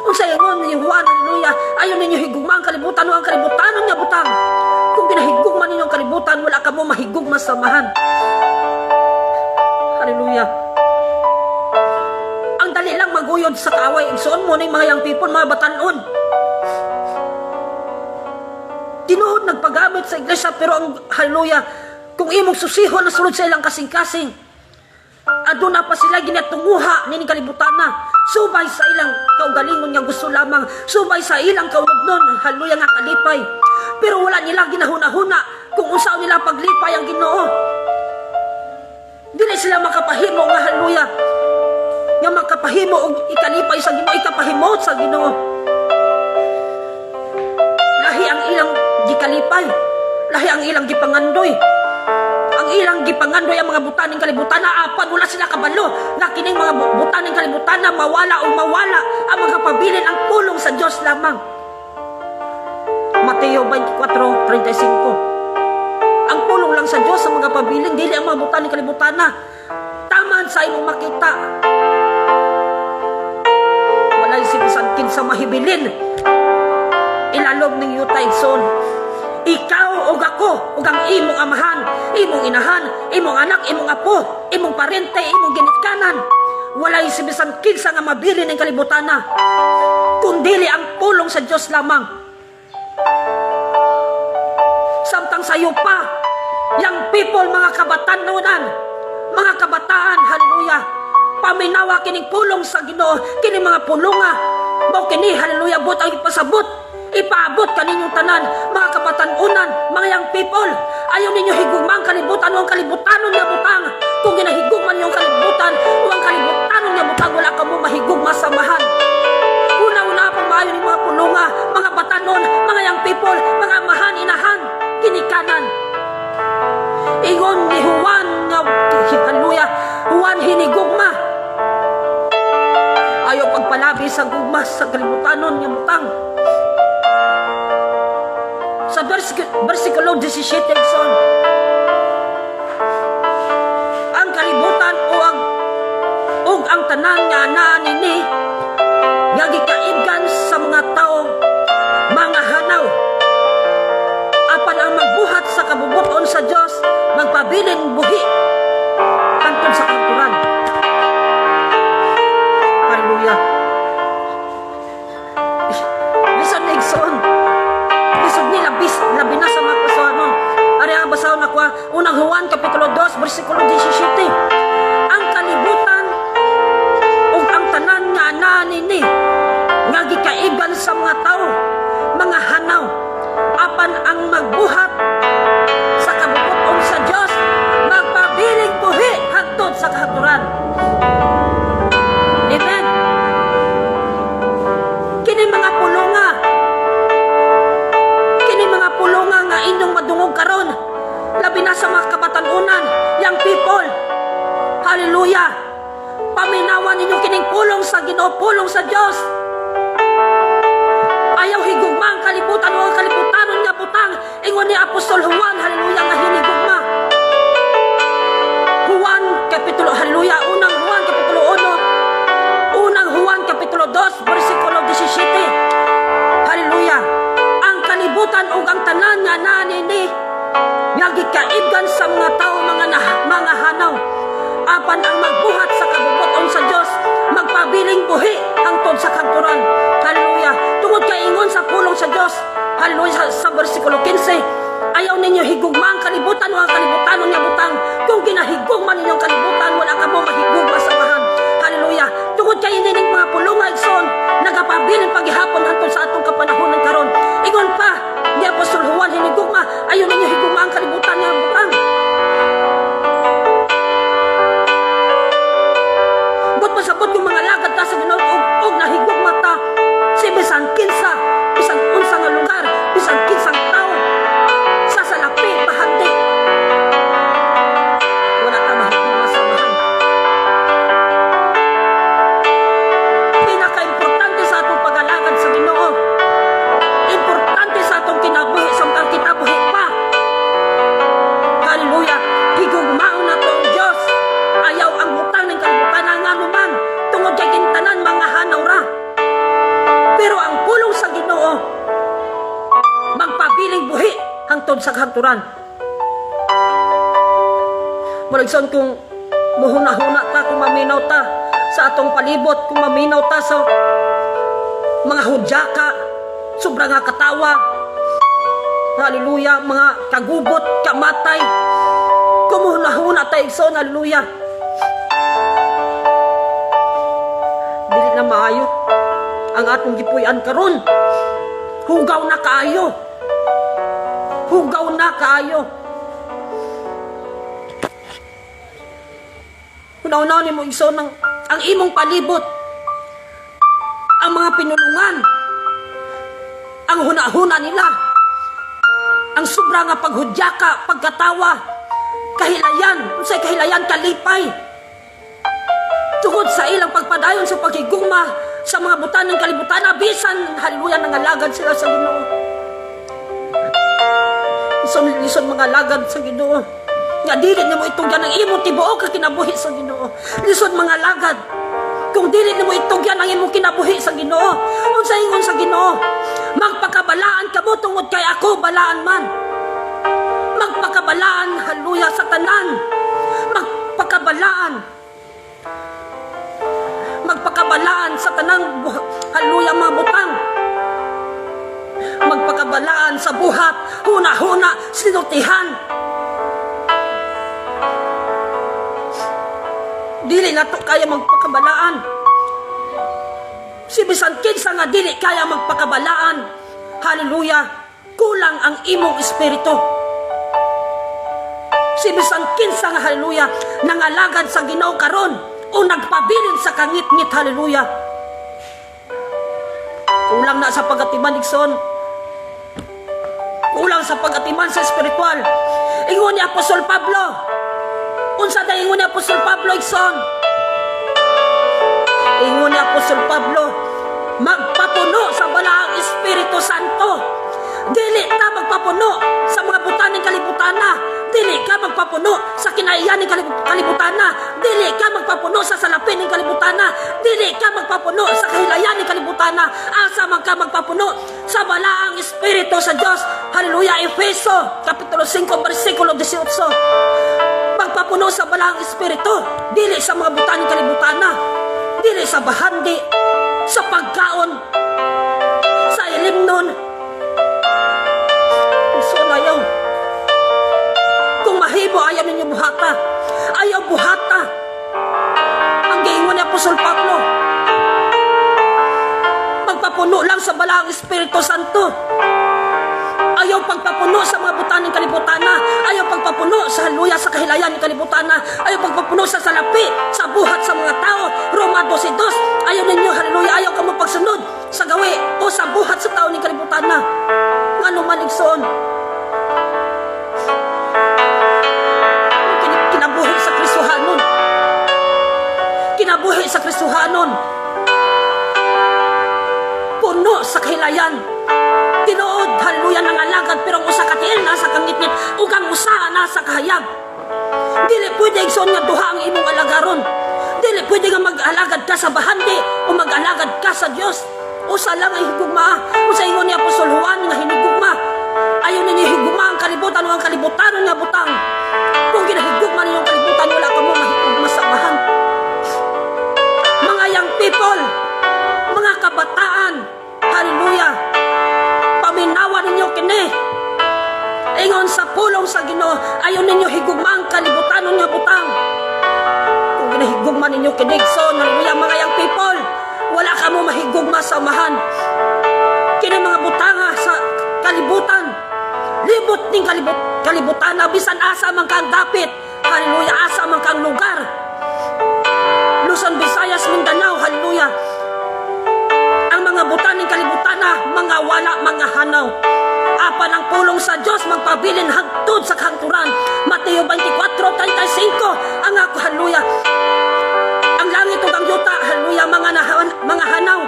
Unsa ingon ni Juan, hallelujah, ayaw ninyo higugma ang kalibutan o ang kalibutan nga butang. Kung ginahigugma ninyo ang kalibutan, wala kamo mahigugma sa Amahan. Hallelujah. Ang dali lang maguyod sa kaaway, igsoon mo ning mga young people, mga batanon. Tinuod nagpagamit sa iglesia, pero ang, hallelujah, kung imong susihon na sulod sa ilang kasing-kasing, aduna pa sila ginatunguha nining kalibutan na subay sa ilang kaugalingon nga gusto lamang, subay sa ilang kaunodnon, hallelujah, nga kalipay, pero wala nila ginahuna-huna kung unsa nila paglipay ang Ginoo. Dili sila makapahimo nga, hallelujah, nga makapahimo og ikalipay sa Ginoo, ikapahimot sa Ginoo. Lahi ang ilang gikalipay, lahi ang ilang gipangandoy. Ang ilang gipangandoy ang mga butang ning kalibutan na, apan wala sila kabalo nga kining mga butang ning kalibutan na mawala o mawala. Ang mga pabilin ang pulong sa Dios lamang. Mateo 24:35. Ang pulong lang sa Dios sa mga pabilin, dili ang mga butang ning kalibutan na. Taman sa imong makita. Walay bisan kinsa mahibilin ilalom ning yuta, igsoon. Ikaw ug ako ug ang imong amahan, imong inahan, imong anak, imong apo, imong parente, imong ginikanan. Walay si bisan kinsa nga mabilin ng kalibutan na, kundili ang pulong sa Dios lamang. Samtang sayo pa, young people, mga kabatanunan, mga kabataan, hallelujah, paminawa kining pulong sa Ginoo, kining mga pulunga, mao kini, hallelujah, but ang ipasabot, ipaabot kaninyong tanan, mga kabatanunan, mga young people, ayaw ninyo higugma ang kalibutan o ang kalibutanon nga butang. Kung ginahigugma ninyo ang kalibutan o ang kalibutanon nga butang, wala kamo mahigugma sa Amahan. Una-una pang maayo ning mga pulunga, mga batanon, mga young people, mga amahan, inahan, ginikanan. Ingon ni Juan nga, hallelujah, Juan hinigugma. Ayaw pagpalabi sa gugma sa kalibutanon nga butang. Sa versikulo 17, igsoon, ang kalibutan o ang tanan nga anaa nini nga gikaibgan sa mga tao mga hanaw. Apan ang magbuhat sa kabubuton sa Dios magpabilin buhi hangtod sa kahangturan. Hallelujah. Listen, igsoon. Lisod ni labis, labi na sa mga Kristohanon. Ari ang basahon nako. Unang Juan kapitulo 2 bersikulo 17. Ang kalibutan ug ang tanan nga anaa nini nga gikaigan sa mga tao mga hanaw. Apan ang magbuhat sa kabubuton sa Dios magpabiling buhi hangtod sa kahangturan. Amen. Kini mga pulunga, kini mga pulunga nga inyong madungog karon, labi na sa mga kabatanunan, young people. Hallelujah. Paminawan ninyo kining pulong sa Ginoo, pulong sa Dios. Ayaw higugma ang kalibutan o ang kalibutanon nga butang. Ingon ni Apostol Juan, hallelujah, nga hinigugma. Juan kapitulo, hallelujah, Unang Juan kapitulo 1, Unang Juan kapitulo 2, bersikulo 17. Hallelujah. Ang kalibutan ug ang tanan nga naa nini nga gikaibgan sa mga tao mga hanaw. Apan ang magbuhat sa kabubuton sa Dios magpabiling buhi hangtod sa kahangturan. Hallelujah. Tungod kay ingon sa pulong sa Dios, hallelujah, sa bersikulo 15, ayaw ninyo higugma ang kalibutan o ang kalibutanon nga butang. Kung ginahigugma ninyo ang kalibutan, wala kamo mahigugma sa Amahan. Hallelujah. Tungod kay ini mga pulunga, igsoon, nagapabilin paghihapon hangtod sa atong kapanahonan karon. Ingon pa ni Apostol Juan hinigugma, ayaw ninyo higugma ang kalibutan nga butang. But pasabot yung mga lagad ta sa Ginoo og nahigugma ta si bisan kinsa, bisan unsa nga lugar, bisan kinsang tawo, sa salapi bahandi. Wala ta mahigugma sa Amahan. Pinaka-importante sa atong pag-alagad sa Ginoo, importante sa atong kinabuhi samtang kinabuhi pa. sa kahangturan. Murag kung muhuna-huna ta, kung maminaw ta sa atong palibot, kung maminaw ta sa mga hudyaka, sobra nga katawa, hallelujah, mga kagubot, kamatay, kung muhuna-huna ta, igsoon, hallelujah, dili na maayo ang atong gipuy-an karon. Hugaw na kaayo. Hugaw na kaayo. Hunaw-hunaw nimo, igsoon, ang imong palibot, ang mga pinulungan, ang huna-huna nila, ang sobra nga paghudyaka, pagkatawa, kahilayan, unsay kahilayan, kalipay, tungod sa ilang pagpadayon sa paghigugma sa mga butan ng kalibutan, bisan, hallelujah, nangalagad sila sa Ginoo. Lison, lison mga lagad sa Ginoo nga dili nimo itugyan ang imong tibuok ka kinabuhi sa Ginoo. Lisod mga lagad kung dili nimo itugyan ang imong kinabuhi sa Ginoo. Unsa ingon sa Ginoo? Magpakabalaan kamo tungod kay ako balaan man. Magpakabalaan, hallelujah, sa tanan. Magpakabalaan. Magpakabalaan sa tanang, hallelujah, mga butang. Magpakabalaan sa buhat, huna-huna, sinultihan. Dili na to kaya magpakabalaan. Si bisan kinsa nga dili kaya magpakabalaan, hallelujah, kulang ang imong espiritu. Si bisan kinsa nga, hallelujah, nangalagad sa Ginoo karon o nagpabilin sa kangitngit, hallelujah, kulang na sa pagatiman, igsoon. Kulang sa pagatiman sa espiritual. Ingon ni Apostol Pablo. Unsa day ingon ni Apostol Pablo, igsoon? Ingon ni Apostol Pablo, magpapuno sa Balaang Espiritu Santo. Dili ta magpapuno sa mga butan ng kalibutan na. Dili ka magpapuno sa kinaiyan ng kalibutan na. Dili ka magpapuno sa salapin ng kalibutan na. Dili ka magpapuno sa kahilayan ng kalibutan na. Asa man ka magpapuno? Sa Balaang Espiritu sa Diyos. Hallelujah. Efeso, Kapitulo 5, versikulo 18. Magpapuno sa Balaang Espiritu. Dili sa mga butan ng kalibutan na. Dili sa bahandi, sa pagkaon, sa ilimnon. So ayaw. Kung mahibo, ayaw ninyo buhata. Ayaw buhata. Ang giingon ni Apostol Pablo, magpapuno lang sa Balaang Espiritu Santo. Ayaw pagpapuno sa mga butan ng kalibutan na. Ayaw pagpapuno sa, hallelujah, sa kahilayan ng kalibutan na. Ayaw pagpapuno sa salapi, sa buhat sa mga tao. Roma 12:2. Ayaw ninyo, hallelujah, ayaw kamo pagsunod sa gawi o sa buhat sa tao ng kalibutan na. Ngano man, igsoon? Kinabuhi sa Kristohanon. Kinabuhi sa Kristohanon. Puno sa kahilayan. Tinuod, hallelujah, nangalagad, pero ang usa ka tiil nasa kangitngit ug ang usa nasa kahayag. Dili pwede, igsoon, nga duha ang imong alagaron. Dili pwede nga mag-alagad ka sa bahandi o mag-alagad ka sa Dios. Usa lang ang higugma. Usa ingon ni Apostol Juan nga hinigugma? Ayaw ninyo higugma ang kalibutan o ang kalibutan nga butang. Kung ginahigugma ninyo ang kalibutan, wala ka mo mahigugma sa Amahan. Mga young people, mga kabataan, hallelujah, paminawa ninyo kini. Ingon sa pulong sa Ginoo, ayaw ninyo higugma ang kalibutan nga butang. Kung ginahigugma ninyo kini, so, hallelujah, mga young people, wala ka mo mahigugma sa Amahan. Kini mga butanga sa kalibutan, libot ning kalibutan na bisan asa man kang dapit, hallelujah, asa man kang lugar. Luzon, Visayas, Mindanao, hallelujah. Ang mga butan ng kalibutan na mga wala, mga hanaw. Apan ang pulong sa Diyos magpabilin hangtod sa kahangturan. Mateo 24:35. Ang ako, hallelujah. Ang langit ug ang yuta, hallelujah, mga hanaw.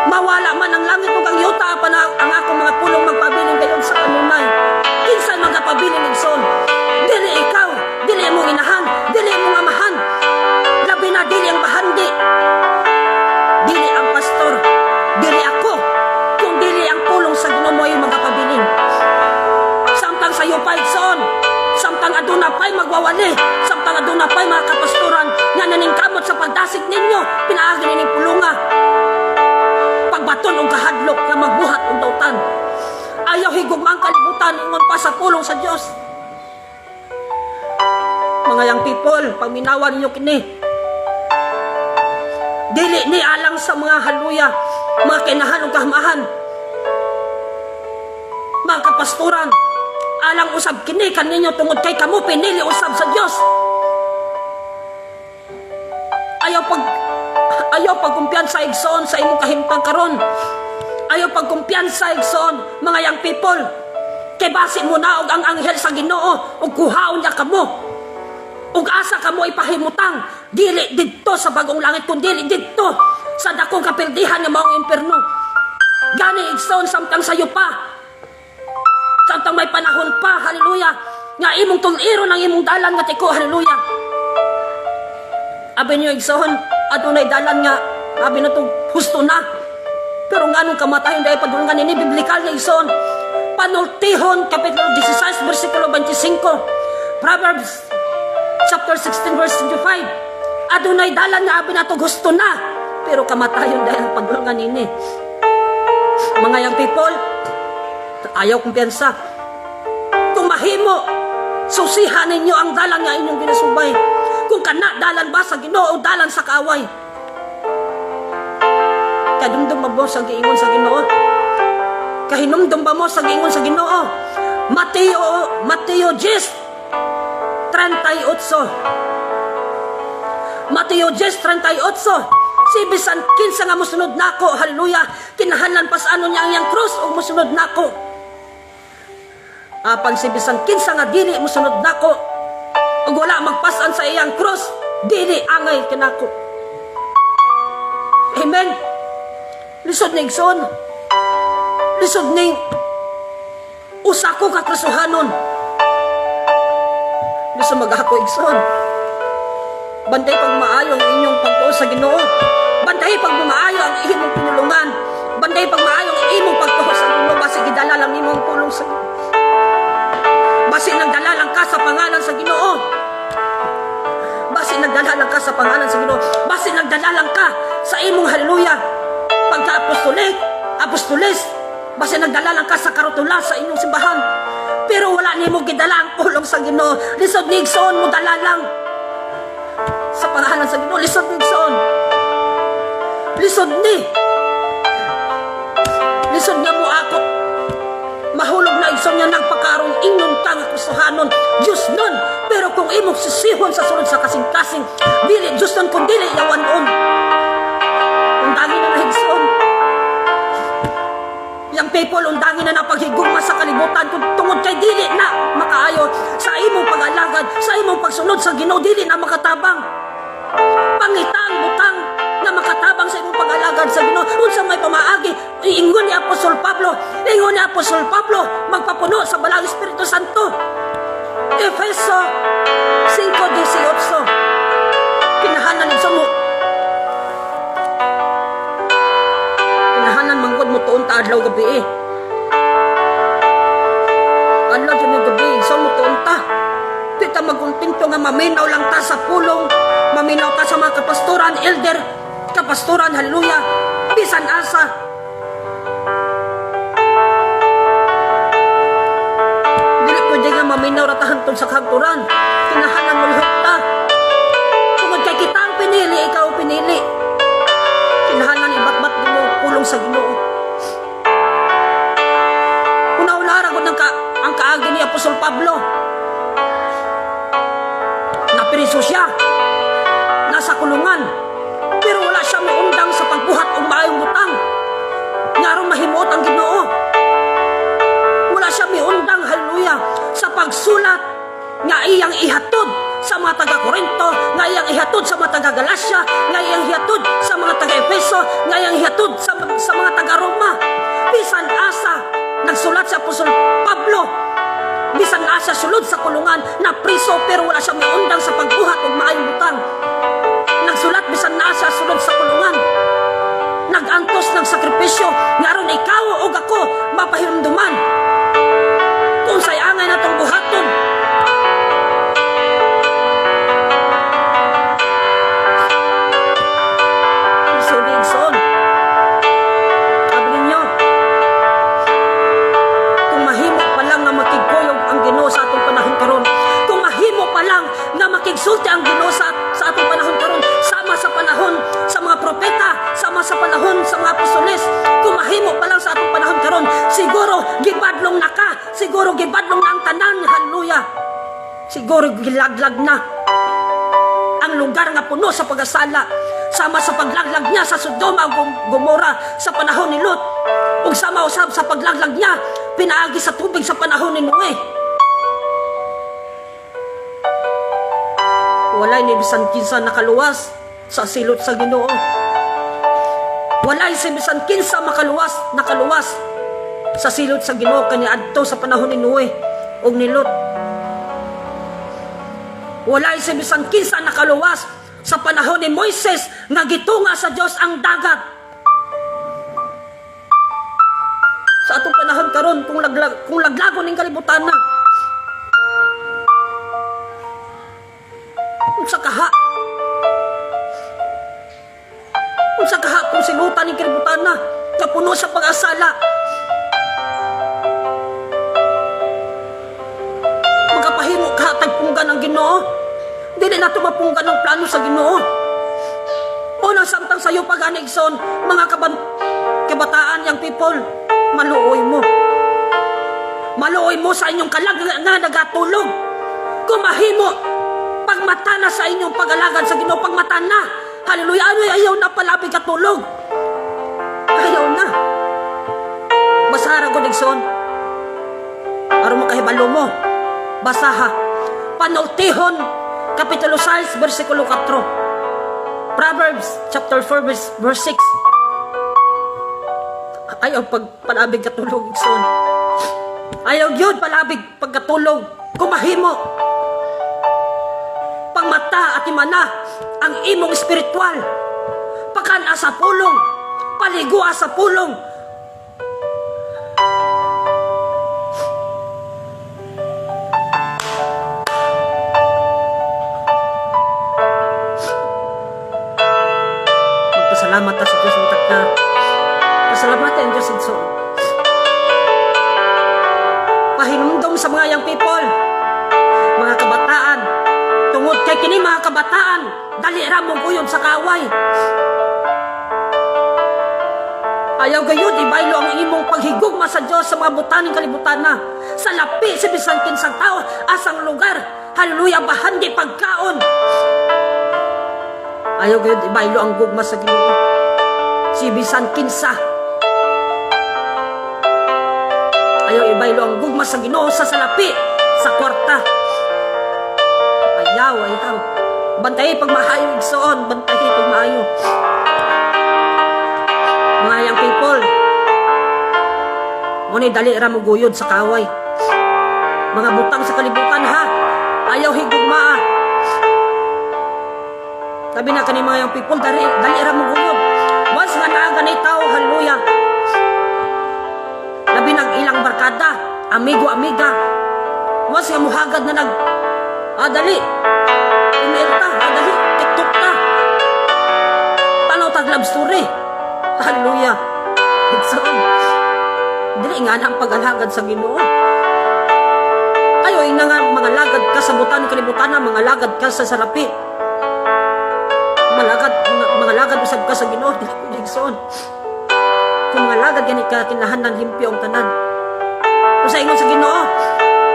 Mawala man ang langit ug ang yuta, apan ang akong mga pulong magpabilin kayon sa kanunay. Kinsay magapabilin, igsoon? Dili ikaw, dili imong inahan, dili imong amahan. Labi na dili ang bahandi. Dili ang pastor, dili ako, kung dili ang pulong sa Ginoo mo ay magapabilin. Samtang sayo pa, igsoon, samtang aduna pa'y magwawali, samtang aduna pa'y mga kapastoran nga naningkamot sa pagdasig ninyo pinaagi nining pulunga, pagbaton og kahadlok nga magbuhat og dautan. Ayaw higugma ang kalibutan, ingon pa sa pulong sa Dios. Mga young people, paminawan ninyo kini. Dili ni alang sa mga, hallelujah, mga kinahan ug kahamahan. Mga kapastoran, alang usab kini kaninyo tungod kay kamo pinili usab sa Dios. Ayaw pagkumpiyansa, igsoon, sa imong kahimtang karon. Ayaw pagkumpiyansa, igsoon, mga young people. Kay basi monaog ang anghel sa Ginoo ug kuhaon niya kamo. Ug asa kamo ipahimutang? Dili didto sa bagong langit kun dili didto sa dakong kapildihan nga maong impierno. Gani, igsoon, samtang sayo pa, samtang may panahon pa, hallelujah, nga imong tuliron ang imong dalan nga tiko, hallelujah. Abi niyo, igsoon, adunay dalan nga abi na to husto na. Pero nganong kamatayon dahil padulungan ini biblikal nga, igsoon. Panultihon kapitulo 16 versikulo 25. Proverbs chapter 16 verse 25. Adunay dalan nga abi nato gusto na, pero kamatayon dahil padulungan ini. Mga young people, ayaw kumpiyansa. Kung mahimo, susihan ninyo ang dalan nga inyong ginasubay. Kung kana dalan ba sa Ginoo o dalan sa kaaway. Kadumdum ba mo sa giingon sa Ginoo? Kahinumdum ba mo sa giingon sa Ginoo? Mateo 10:38. Mateo 10:38. Si bisan kinsa nga mosunod nako, hallelujah, kinahanglan pas-anon niya ang iyang krus ug mosunod nako. Apan si bisan kinsa nga dili mosunod nako ug wala magpasan sa iyang krus, dili angay kanako. Amen. Lisod ning, igsoon. Lisod ning usa ko ka Kristohanon. Lisod mag-ako, igsoon. Bantay pag maayo ang inyong pagtuo sa Ginoo. Bantay pag maayo ang imong pinulungan. Bantay pag maayo ang imong pagtuo sa Ginoo. Basi gidala lang nimo ang pulong sa Ginoo. Basi nagdala lang ka sa pangalan sa Ginoo. Basi nagdala lang ka sa pangalan sa Ginoo. Basi nagdala lang ka sa imong, hallelujah, pagka-apostolik, apostolis. Basi nagdala lang ka sa karotula sa inyong simbahan. Pero wala nimo gidala ang pulong sa Ginoo. Lisod ni, igsoon, mo dala lang sa pangalan sa Ginoo. Lisod ni, igsoon. Lisod ni. Lisod nga mo ako. Mahulog na, igsoon, nga nagpakarong ingnon ka nga Kristohanon, Diyos nun. Pero kung imong sisihon sa sulod sa kasing-kasing, dili Diyos nun kun dili yawanon. Undangin na na, igsoon. Young people, undangin na na paghigugma sa kalibutan kung tungod kay dili na makaayo sa imong pag-alagad, sa imong pagsunod sa Ginoo, dili na makatabang. Pangita ang butang nga makatabang sa imong pag-alagad sa Ginoo. Unsa may pamaagi? Ingon ni Apostol Pablo, magpapuno sa Balaang Espiritu Santo. Efeso 5:18. Kinahanglan sa mo. Kinahanglan manggod mo tuon ta adlaw gabi eh. Adlaw jud ni gabi, sa mo tuon ta. Di ta magkontento nga maminaw lang ta sa pulong, maminaw ta sa mga kapastoran, elder, kapastoran, hallelujah, bisan asa. Dili pwede nga maminaw ra ta hantod sa kahagturan. Kinahanglan mulihok ta. Tungod kay kita ang pinili, ikaw ang pinili. Kinahanglan ibatbat nimo pulong sa Ginoo. Una-una ra gud ang kaagi ni Apostol Pablo. Napriso siya. Nasa kulungan. Pero wala siya miundang sa pagbuhat og maayong butang. Nga aron mahimuot ang Ginoo. Wala siya miundang, hallelujah, sa pagsulat nga iyang ihatod sa mga taga-Korinto, nga iyang ihatod sa mga taga-Galacia, nga iyang ihatod sa mga taga-Efeso, nga iyang ihatod sa mga taga-Roma. Bisan asa, nagsulat si Apostol Pablo, bisan asa sulod sa kulungan, na priso, pero wala siya miundang sa pagbuhat og maayong butang. Nagsulat bisan naa siya sulod sa kulungan. Nag-antos ng sakripisyo nga aron ikaw ug ako mapahinumduman kung say angay natong Magsulti ang Ginoo sa atong panahon karon sama sa panahon sa mga propeta, sama sa panahon sa mga apostoles. Kung mahimo pa lang sa atong panahon karon, siguro gibadlong na ka, siguro gibadlong na ang tanan. Hallelujah. Siguro gilaglag na ang lugar nga puno sa pag-asala, sama sa paglaglag niya sa Sodoma ug Gomora sa panahon ni Lot, ug sama usab sa paglaglag niya pinaagi sa tubig sa panahon ni Noe. Walay ni bisan kinsa nakaluwas sa silot sa Ginoo. Walay si bisan kinsa nakaluwas sa silot sa Ginoo kaniadto sa panahon ni Noe ug ni Lot. Walay si bisan kinsa nakaluwas sa panahon ni Moises nga gitunga sa Dios ang dagat. Sa atong panahon karon, kung laglagon ning kalibutan na, unsa kaha? Unsa kaha kung silutan ning kalibutan na kapuno sa pag-asala? Magapahimo ka tagpunggan ang Ginoo. Dili nato mapunggan ang plano sa Ginoo. Unang samtang sayo pag igsoon, mga kabataan, young people, maluoy mo. Maluoy mo sa inyong kalag nga nagatulog. Kumahimo, pagmata na sa inyong pag-alagad sa Ginoo, pagmata na. Hallelujah. Ano, ayaw na palabig katulog. Ayaw na. Basara ko, igsoon. Aron makahibalo mo. Basaha. Panultihon, Kapitulo 6, versikulo 4. Proverbs, chapter 4, verse 6. Ayaw pag palabig katulog, igsoon. Ayaw yun palabig pagkatulog. Kumahimo. Pangmata at imana ang imong espiritual. Pakan sa pulong. Paligua sa pulong. Magpasalamat ta sa Diyos ng takna. Pasalamat ang Diyos, igsoon. Pahinumdom sa mga young people, mga kabataan, tungod kay kini mga kabataan, dali ra mo guyod sa kaaway. Ayaw gayud ibaylo ang imong paghigugma sa Dios sa mga butaning kalibutan na. Sa lapi sa bisan kinsang tao, asang lugar, hallelujah, bahandi pagkaon. Ayaw gayud ibaylo ang gugma sa Ginoo. Si bisan kinsa. Ayaw ibaylo ang gugma sa Ginoo sa salapi, sa kwarta. Ayaw, ayaw. Bantayi pag maayo, igsoon, bantayi pag maayo. Mga young people, ngunit dali ra mo guyod sa kaway. Mga butang sa kalibutan ha, ayaw higugmaa. Sabi na kani mga young people, dali, dali ra mo guyod. Once nga naa gani tao, hallelujah. Labi nag ilang barkada, amigo, amiga. Once nga muhagad na nag, dali, email ta, dali, TikTok ta. Tanaw tag love story. Hallelujah. Igsoon. Dili nga na ang pag-alagad sa Ginoo. Ayo ina nga mga lagad ka sa butan kalibutan na, mga lagad ka sa salapi. Malagad, mga lagad usab ka sa Ginoo, dili ko igsoon. Kung mga lagad gani ka, kinahanglan limpyo ang tanan. Kung sa ingon sa Ginoo,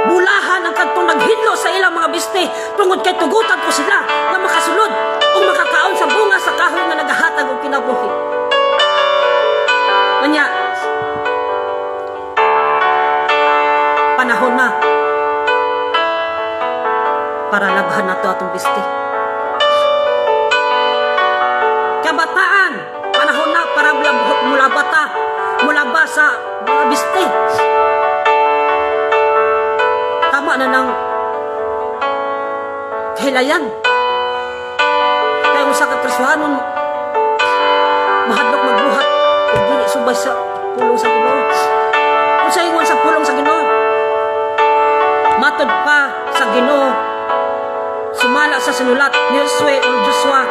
bulahan ang kadtong naghinlo sa ilang mga biste tungod kay tugutan ko sila nga makasulod ug makakaon sa bunga sa kahoy nga nagahatag og kinabuhi. Kanya, panahon na para labhan nato atong biste. Kabataan, panahon na para mulaba ta, mulaba sa mga biste. Tama na ng kahilayan. Kaya usa ka Kristohanon mahadlok magbuhat kung dili subay sa pulong sa Ginoo. Kung sa ingon sa pulong sa Ginoo, matod pa sa Ginoo, sumala sa sinulat ni Josue o Joshua,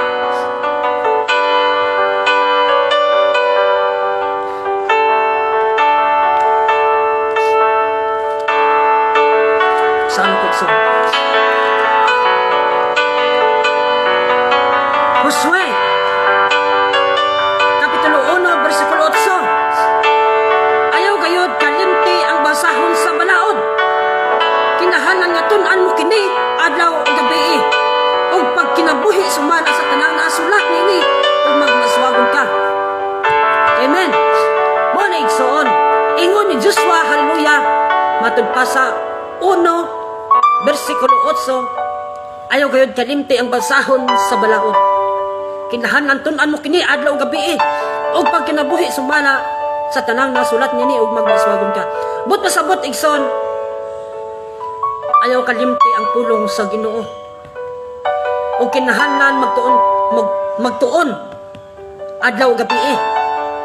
sa ano ko igsoon? Josue, Kapitulo 1, versikulo 8. Ayaw gayod kalimti ang basahon sa balaod. Kinahanglan nga tun-an mo kini adlaw ug gabi, ug pagkinabuhi sumala sa tanang nasulat niini, ug magmaswagon ka. Amen. Mo na, igsoon. Ingon ni Joshua, hallelujah, matud pa sa 1 versikulo 8, ayaw gayod kalimti ang basahon sa balaod. Kinahanglan tun-an mo kini adlaw ug gabi, ug pagkinabuhi sumala sa tanang nasulat niini, ug magmaswagon ka. But pasabot, igsoon, ayaw kalimti ang pulong sa Ginoo. Ug kinahanglan magtuon adlaw ug gabi,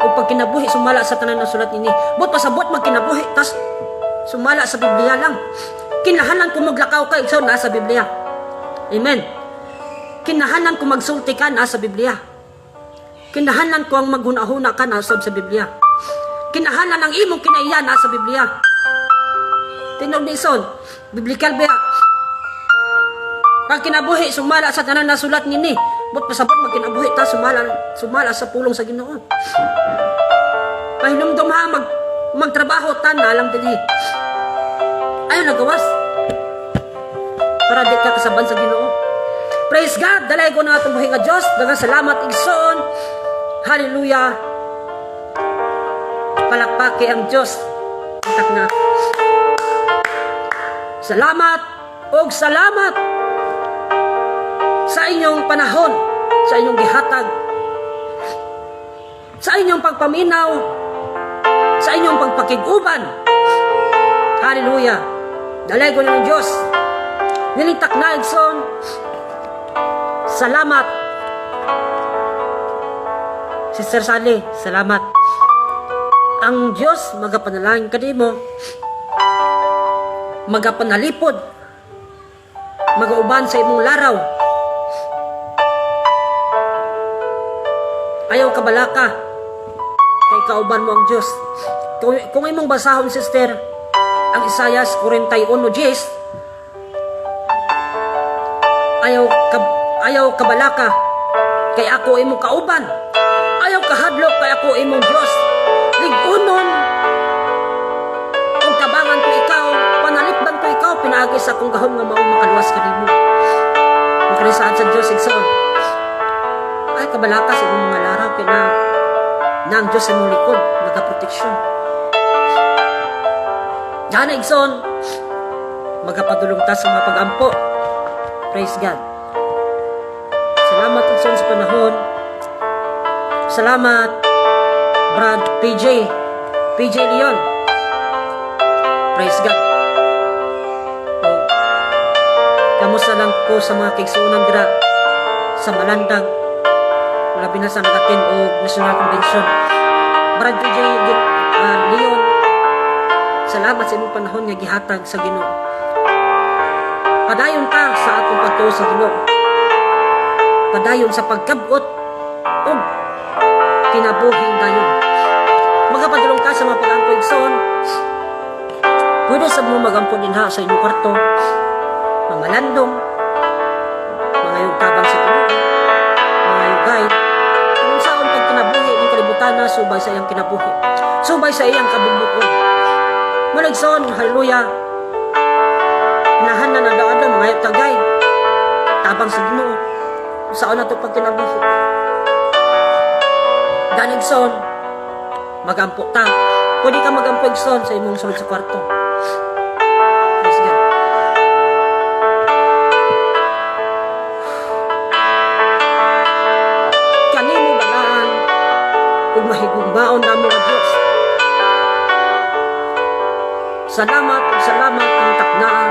ug pagkinabuhi sumala sa tanan nasulat niini. But pasabot magkinabuhi tas sumala sa Biblia lang. Kinahanglan kung maglakaw ka, igsoon, nasa Biblia. Amen. Kinahanglan kung magsulti ka, nasa Biblia. Kinahanglan kung maghuna-huna ka, nasa sa Biblia. Kinahanglan ang imong kinaiya, nasa Biblia. Tinuod ni, igsoon, biblical ba? Pag kinabuhi, sumala sa tanan nasulat niini. But pasabot magkinabuhi ta sumala sa pulong sa Ginoo. Pahinumdum ha, magtrabaho ta na lang dinhi. Ayaw nagawas. Para di ka kasaban sa Ginoo. Praise God! Dalay ko na atong buhi nga Diyos. Daghang salamat, igsoon. Hallelujah. Palakpaki ang Diyos. Itak na. Salamat og salamat sa inyong panahon, sa inyong gihatag, sa inyong pagpaminaw, sa inyong pagpakig-uban. Hallelujah. Dalay ko ng Diyos. Nilintak na, igsoon. Salamat. Sister Sally, salamat. Ang Diyos magapanalangin kanimo, magapanalipod, magauban sa imong laraw. Ayaw kabalaka, kay kauban mo ang Diyos. Kung imong basahon, sister, ang Isayas 41:10, ayaw kabalaka, kay ako imong kauban. Ayaw kahadlok, kay ako imong Diyos. Lig-unon ug tabangan ko ikaw, panalipdan ko ikaw, pinaagi sa akong gahom nga mao makaluwas kanimo. Makarisaad sa Diyos, igsoon. Ay kabalaka sa imong mga laraw kay na ang Diyos sa imong likod, nagaproteksyon. Dana, igsoon, magapadulong ta sa mga pagampo. Praise God. Salamat, igsoon, sa panahon. Salamat, Brad PJ. PJ Leon. Praise God. Oh, kamusta lang ko sa mga kaigsuonan dira sa Malandag. Labi na sa nag-attend og National Convention. Brad PJ Leon, salamat sa imong panahon nga gihatag sa Ginoo. Padayon ta sa atong pagtuo sa Ginoo. Padayon sa pagkabot ug kinabuhing dayon. Magapadulong ka sa mga pag-ampo, igsoon. Pwede sa mo magampo dinha sa inyong kwarto, mamalandong, mga yung tabang sa Ginoo, mga yung guide, kung saon pagkinabuhi ng kalibutan na subay sa iyang kinabuhi, subay sa iyang kabubut-on. Mao, igsoon, hallelujah, hinahan na nadaada, mga tagay, tabang sa Ginoo, saan na ito pagkinabuhi. Gani, igsoon, magampo ta. Pwede ka magampo, igsoon, sa imong sulod sa kwarto. Praise God. Kanimo balaan ug mahigugmaon namo nga Dios. Salamat ug salamat ng taknaa.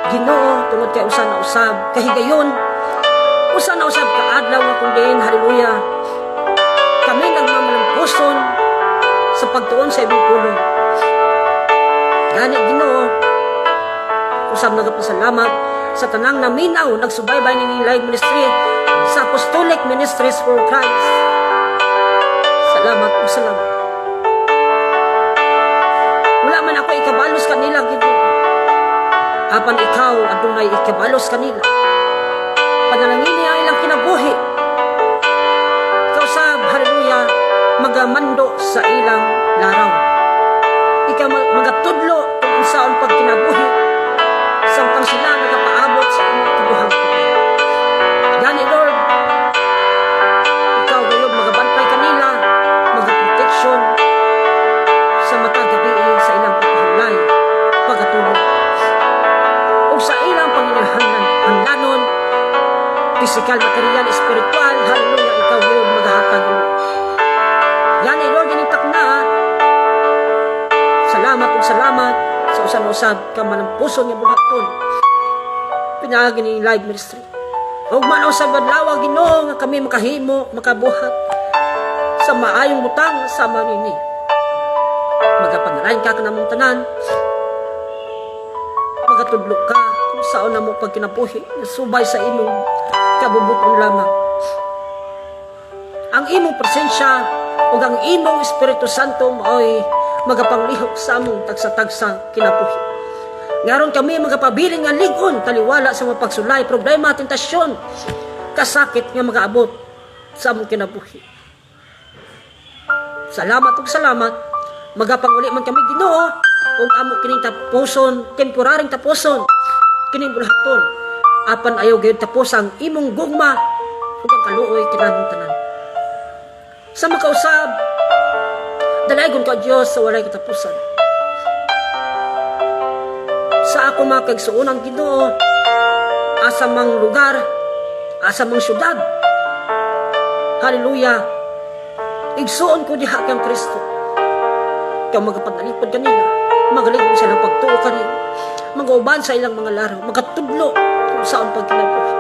Ginoo, tungod kay usa na usab kahigayon, usa na usab kaadlaw nga kung diin, hallelujah, kami nagmamalampuson sa pagtuon sa imong pulong. Gani, Ginoo, usab nagapasalamat sa tanang naminaw nagsubaybay nining live ministry sa Apostolic Ministries for Christ. Salamat ug salamat. Wala man ako ikabalos kanila, Ginoo. Apan ikaw adunay ikabalos kanila. Panalangini ang ilang kinabuhi. Ikaw sab, hallelujah, magamando sa ilang laraw. Ikaw magatudlo kung unsaon pagkinabuhi samtang sila nagapaabot sa imong ikaduhang tuig. Gani, Lord, ikaw gayud magabantay kanila, magaproteksyon sa matag gabi sa ilang pagkahulay, pagkatulog, ug sa ilang panginahanglan, hanglanon, physical, material, spiritual, hallelujah, ikaw gayud magahatag. Gani, Lord, ining takna, salamat ug salamat sa usan-usab ka manampuson nga buhaton pinaagi ni live ministry. Ug manaw sa adlaw, Ginoo, nga kami makahimo, makabuhat sa maayong butang sama nini. Magapanalangin ka kanamong tanan. Magatudlo ka kung saon namo pagkinabuhi subay sa imong kabubuton lamang. Ang imong presensya ug ang imong Espiritu Santo maoy magapanglihok sa among tagsa-tagsa kinabuhi. Ngaron kami magapabilin nga lig-on taliwala sa mga pagsulay, problema, tentasyon, kasakit nga magaabot sa among kinabuhi. Salamat ug salamat. Magapanguli man kami, Ginoo, ug amo kining tapuson, temporaring tapuson kining bulahaton. Apan ayaw gayud tapos ang imong gugma ug ang kaluoy kinamong tanan. Sa makausab, dalaygon ka, Dios, sa walay katapusan. Sa ako mga kaigsuonan, Ginoo, asa mang lugar, asa mang syudad. Hallelujah. Igsuon ko diha kang Kristo. Ikaw magapanalipod kanila, magalig sa ilang pagtuo kanila, magauban sa ilang mga laraw, magatudlo kung saan pagkinabuhi.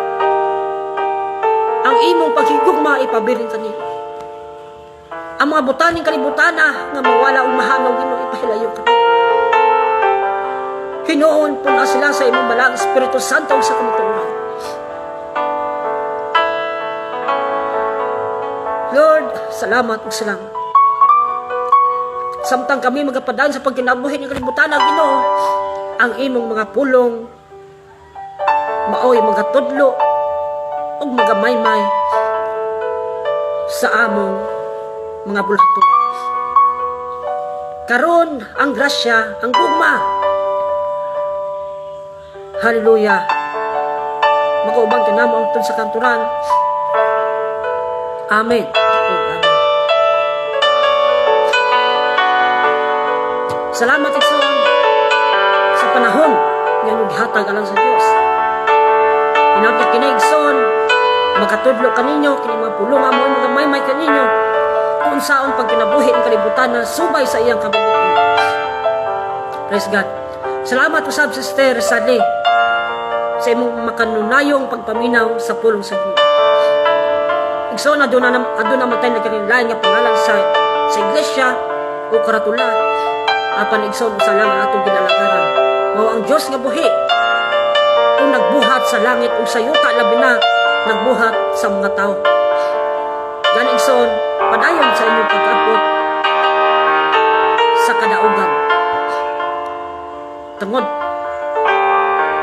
Ang imong paghigugma ipabilin kanila. Ang mga butaning kalibutana nga mawala og mahanaw, Ginoo, ipahilayo kanila. Hinuon po na sila sa imong balaang Espiritu Santo ug sa kamatuoran. Lord, salamat ug salamat. Samtang kami magapadaan sa pagkinabuhi ng kalibutan, Ginoo, ang imong mga pulong maoy magatudlo ug magamaymay sa among mga bulahaton. Karon ang grasya, ang gugma. Hallelujah. Makauban ka namo hangtod sa kanturan. Amen. Ug amen. Salamat, igsoon, sa panahon nga inyong gihatag alang sa Dios. Hinaot kini, igsoon, makatudlo kaninyo kini mga pulong amo mga maymay kaninyo kung saon pagkinabuhi ng kalibutan na subay sa iyang kabubut-on. Praise God. Salamat usab, Sister Sally, sa imong makanunayong pagpaminaw sa pulong sa Ginoo. Igsoon, aduna man tay nagkanilain nga pangalan sa iglesia o karatula, apan, igsoon, usa lang ang atong ginalagaran. Mao ang Dios nga buhi ug nagbuhat sa langit ug sa yuta, labi na nagbuhat sa mga tao. Gani, igsoon, padayon sa inyong pag-abot sa kadaugan.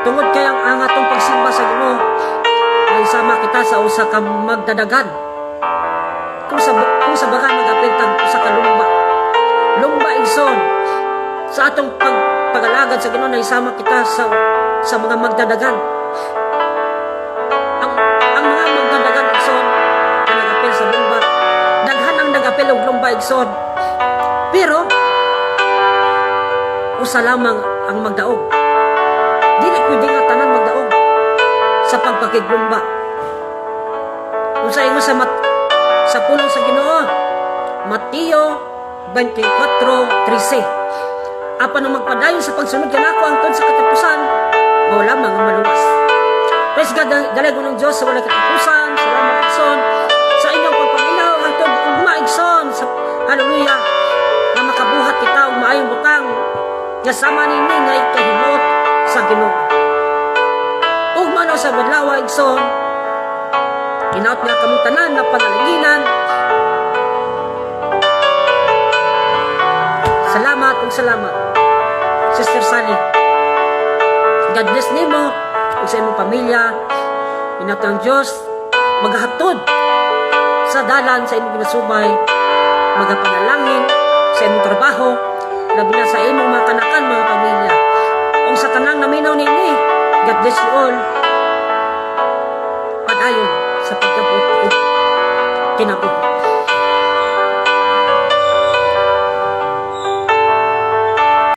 Tungod kay ang atong pagsimba sa Ginoo naisama kita sa usa ka magdadagan. Kung sa baga mag-apil tag usa ka lumba. Lumba, igsoon, sa atong pag-alagad sa Ginoo naisama kita sa mga magdadagan. Ang mga magdadagan, igsoon, na nag-apil sa lumba, daghan ang nag-apil og lumba, igsoon. Pero usa lamang ang magdaog. Dili pwede nga tanan magdaog sa pagpakiglumba. Unsa ingon sa pulong sa Ginoo? Mateo 24:13. Apan ang magpadayon sa pagsunod kanako hangtod sa katapusan, mao lamang ang maluwas. Praise God, dalaygon ng Diyos sa walay katapusan. Salamat, igsoon, sa inyong pagpaminaw hangtod ugma, igsoon, sa hallelujah nga makabuhat kita og maayong butang nga sama nini nga ikahimuot sa Ginoo. Ugma na sa adlaw, igsoon, hinaot nga kamong tanan na panalanginan. Salamat ug salamat. Sister Sally. God bless nimo ug sa imong pamilya. Inatang Diyos magahatod sa dalan sa imong ginasubay, magapanalangin sa imong trabaho, labi na sa imong mga kanakan, mga pamilya. Kung sa tanang naminaw nini, God bless you all. Padayon sa pagkabot og kinabuhi.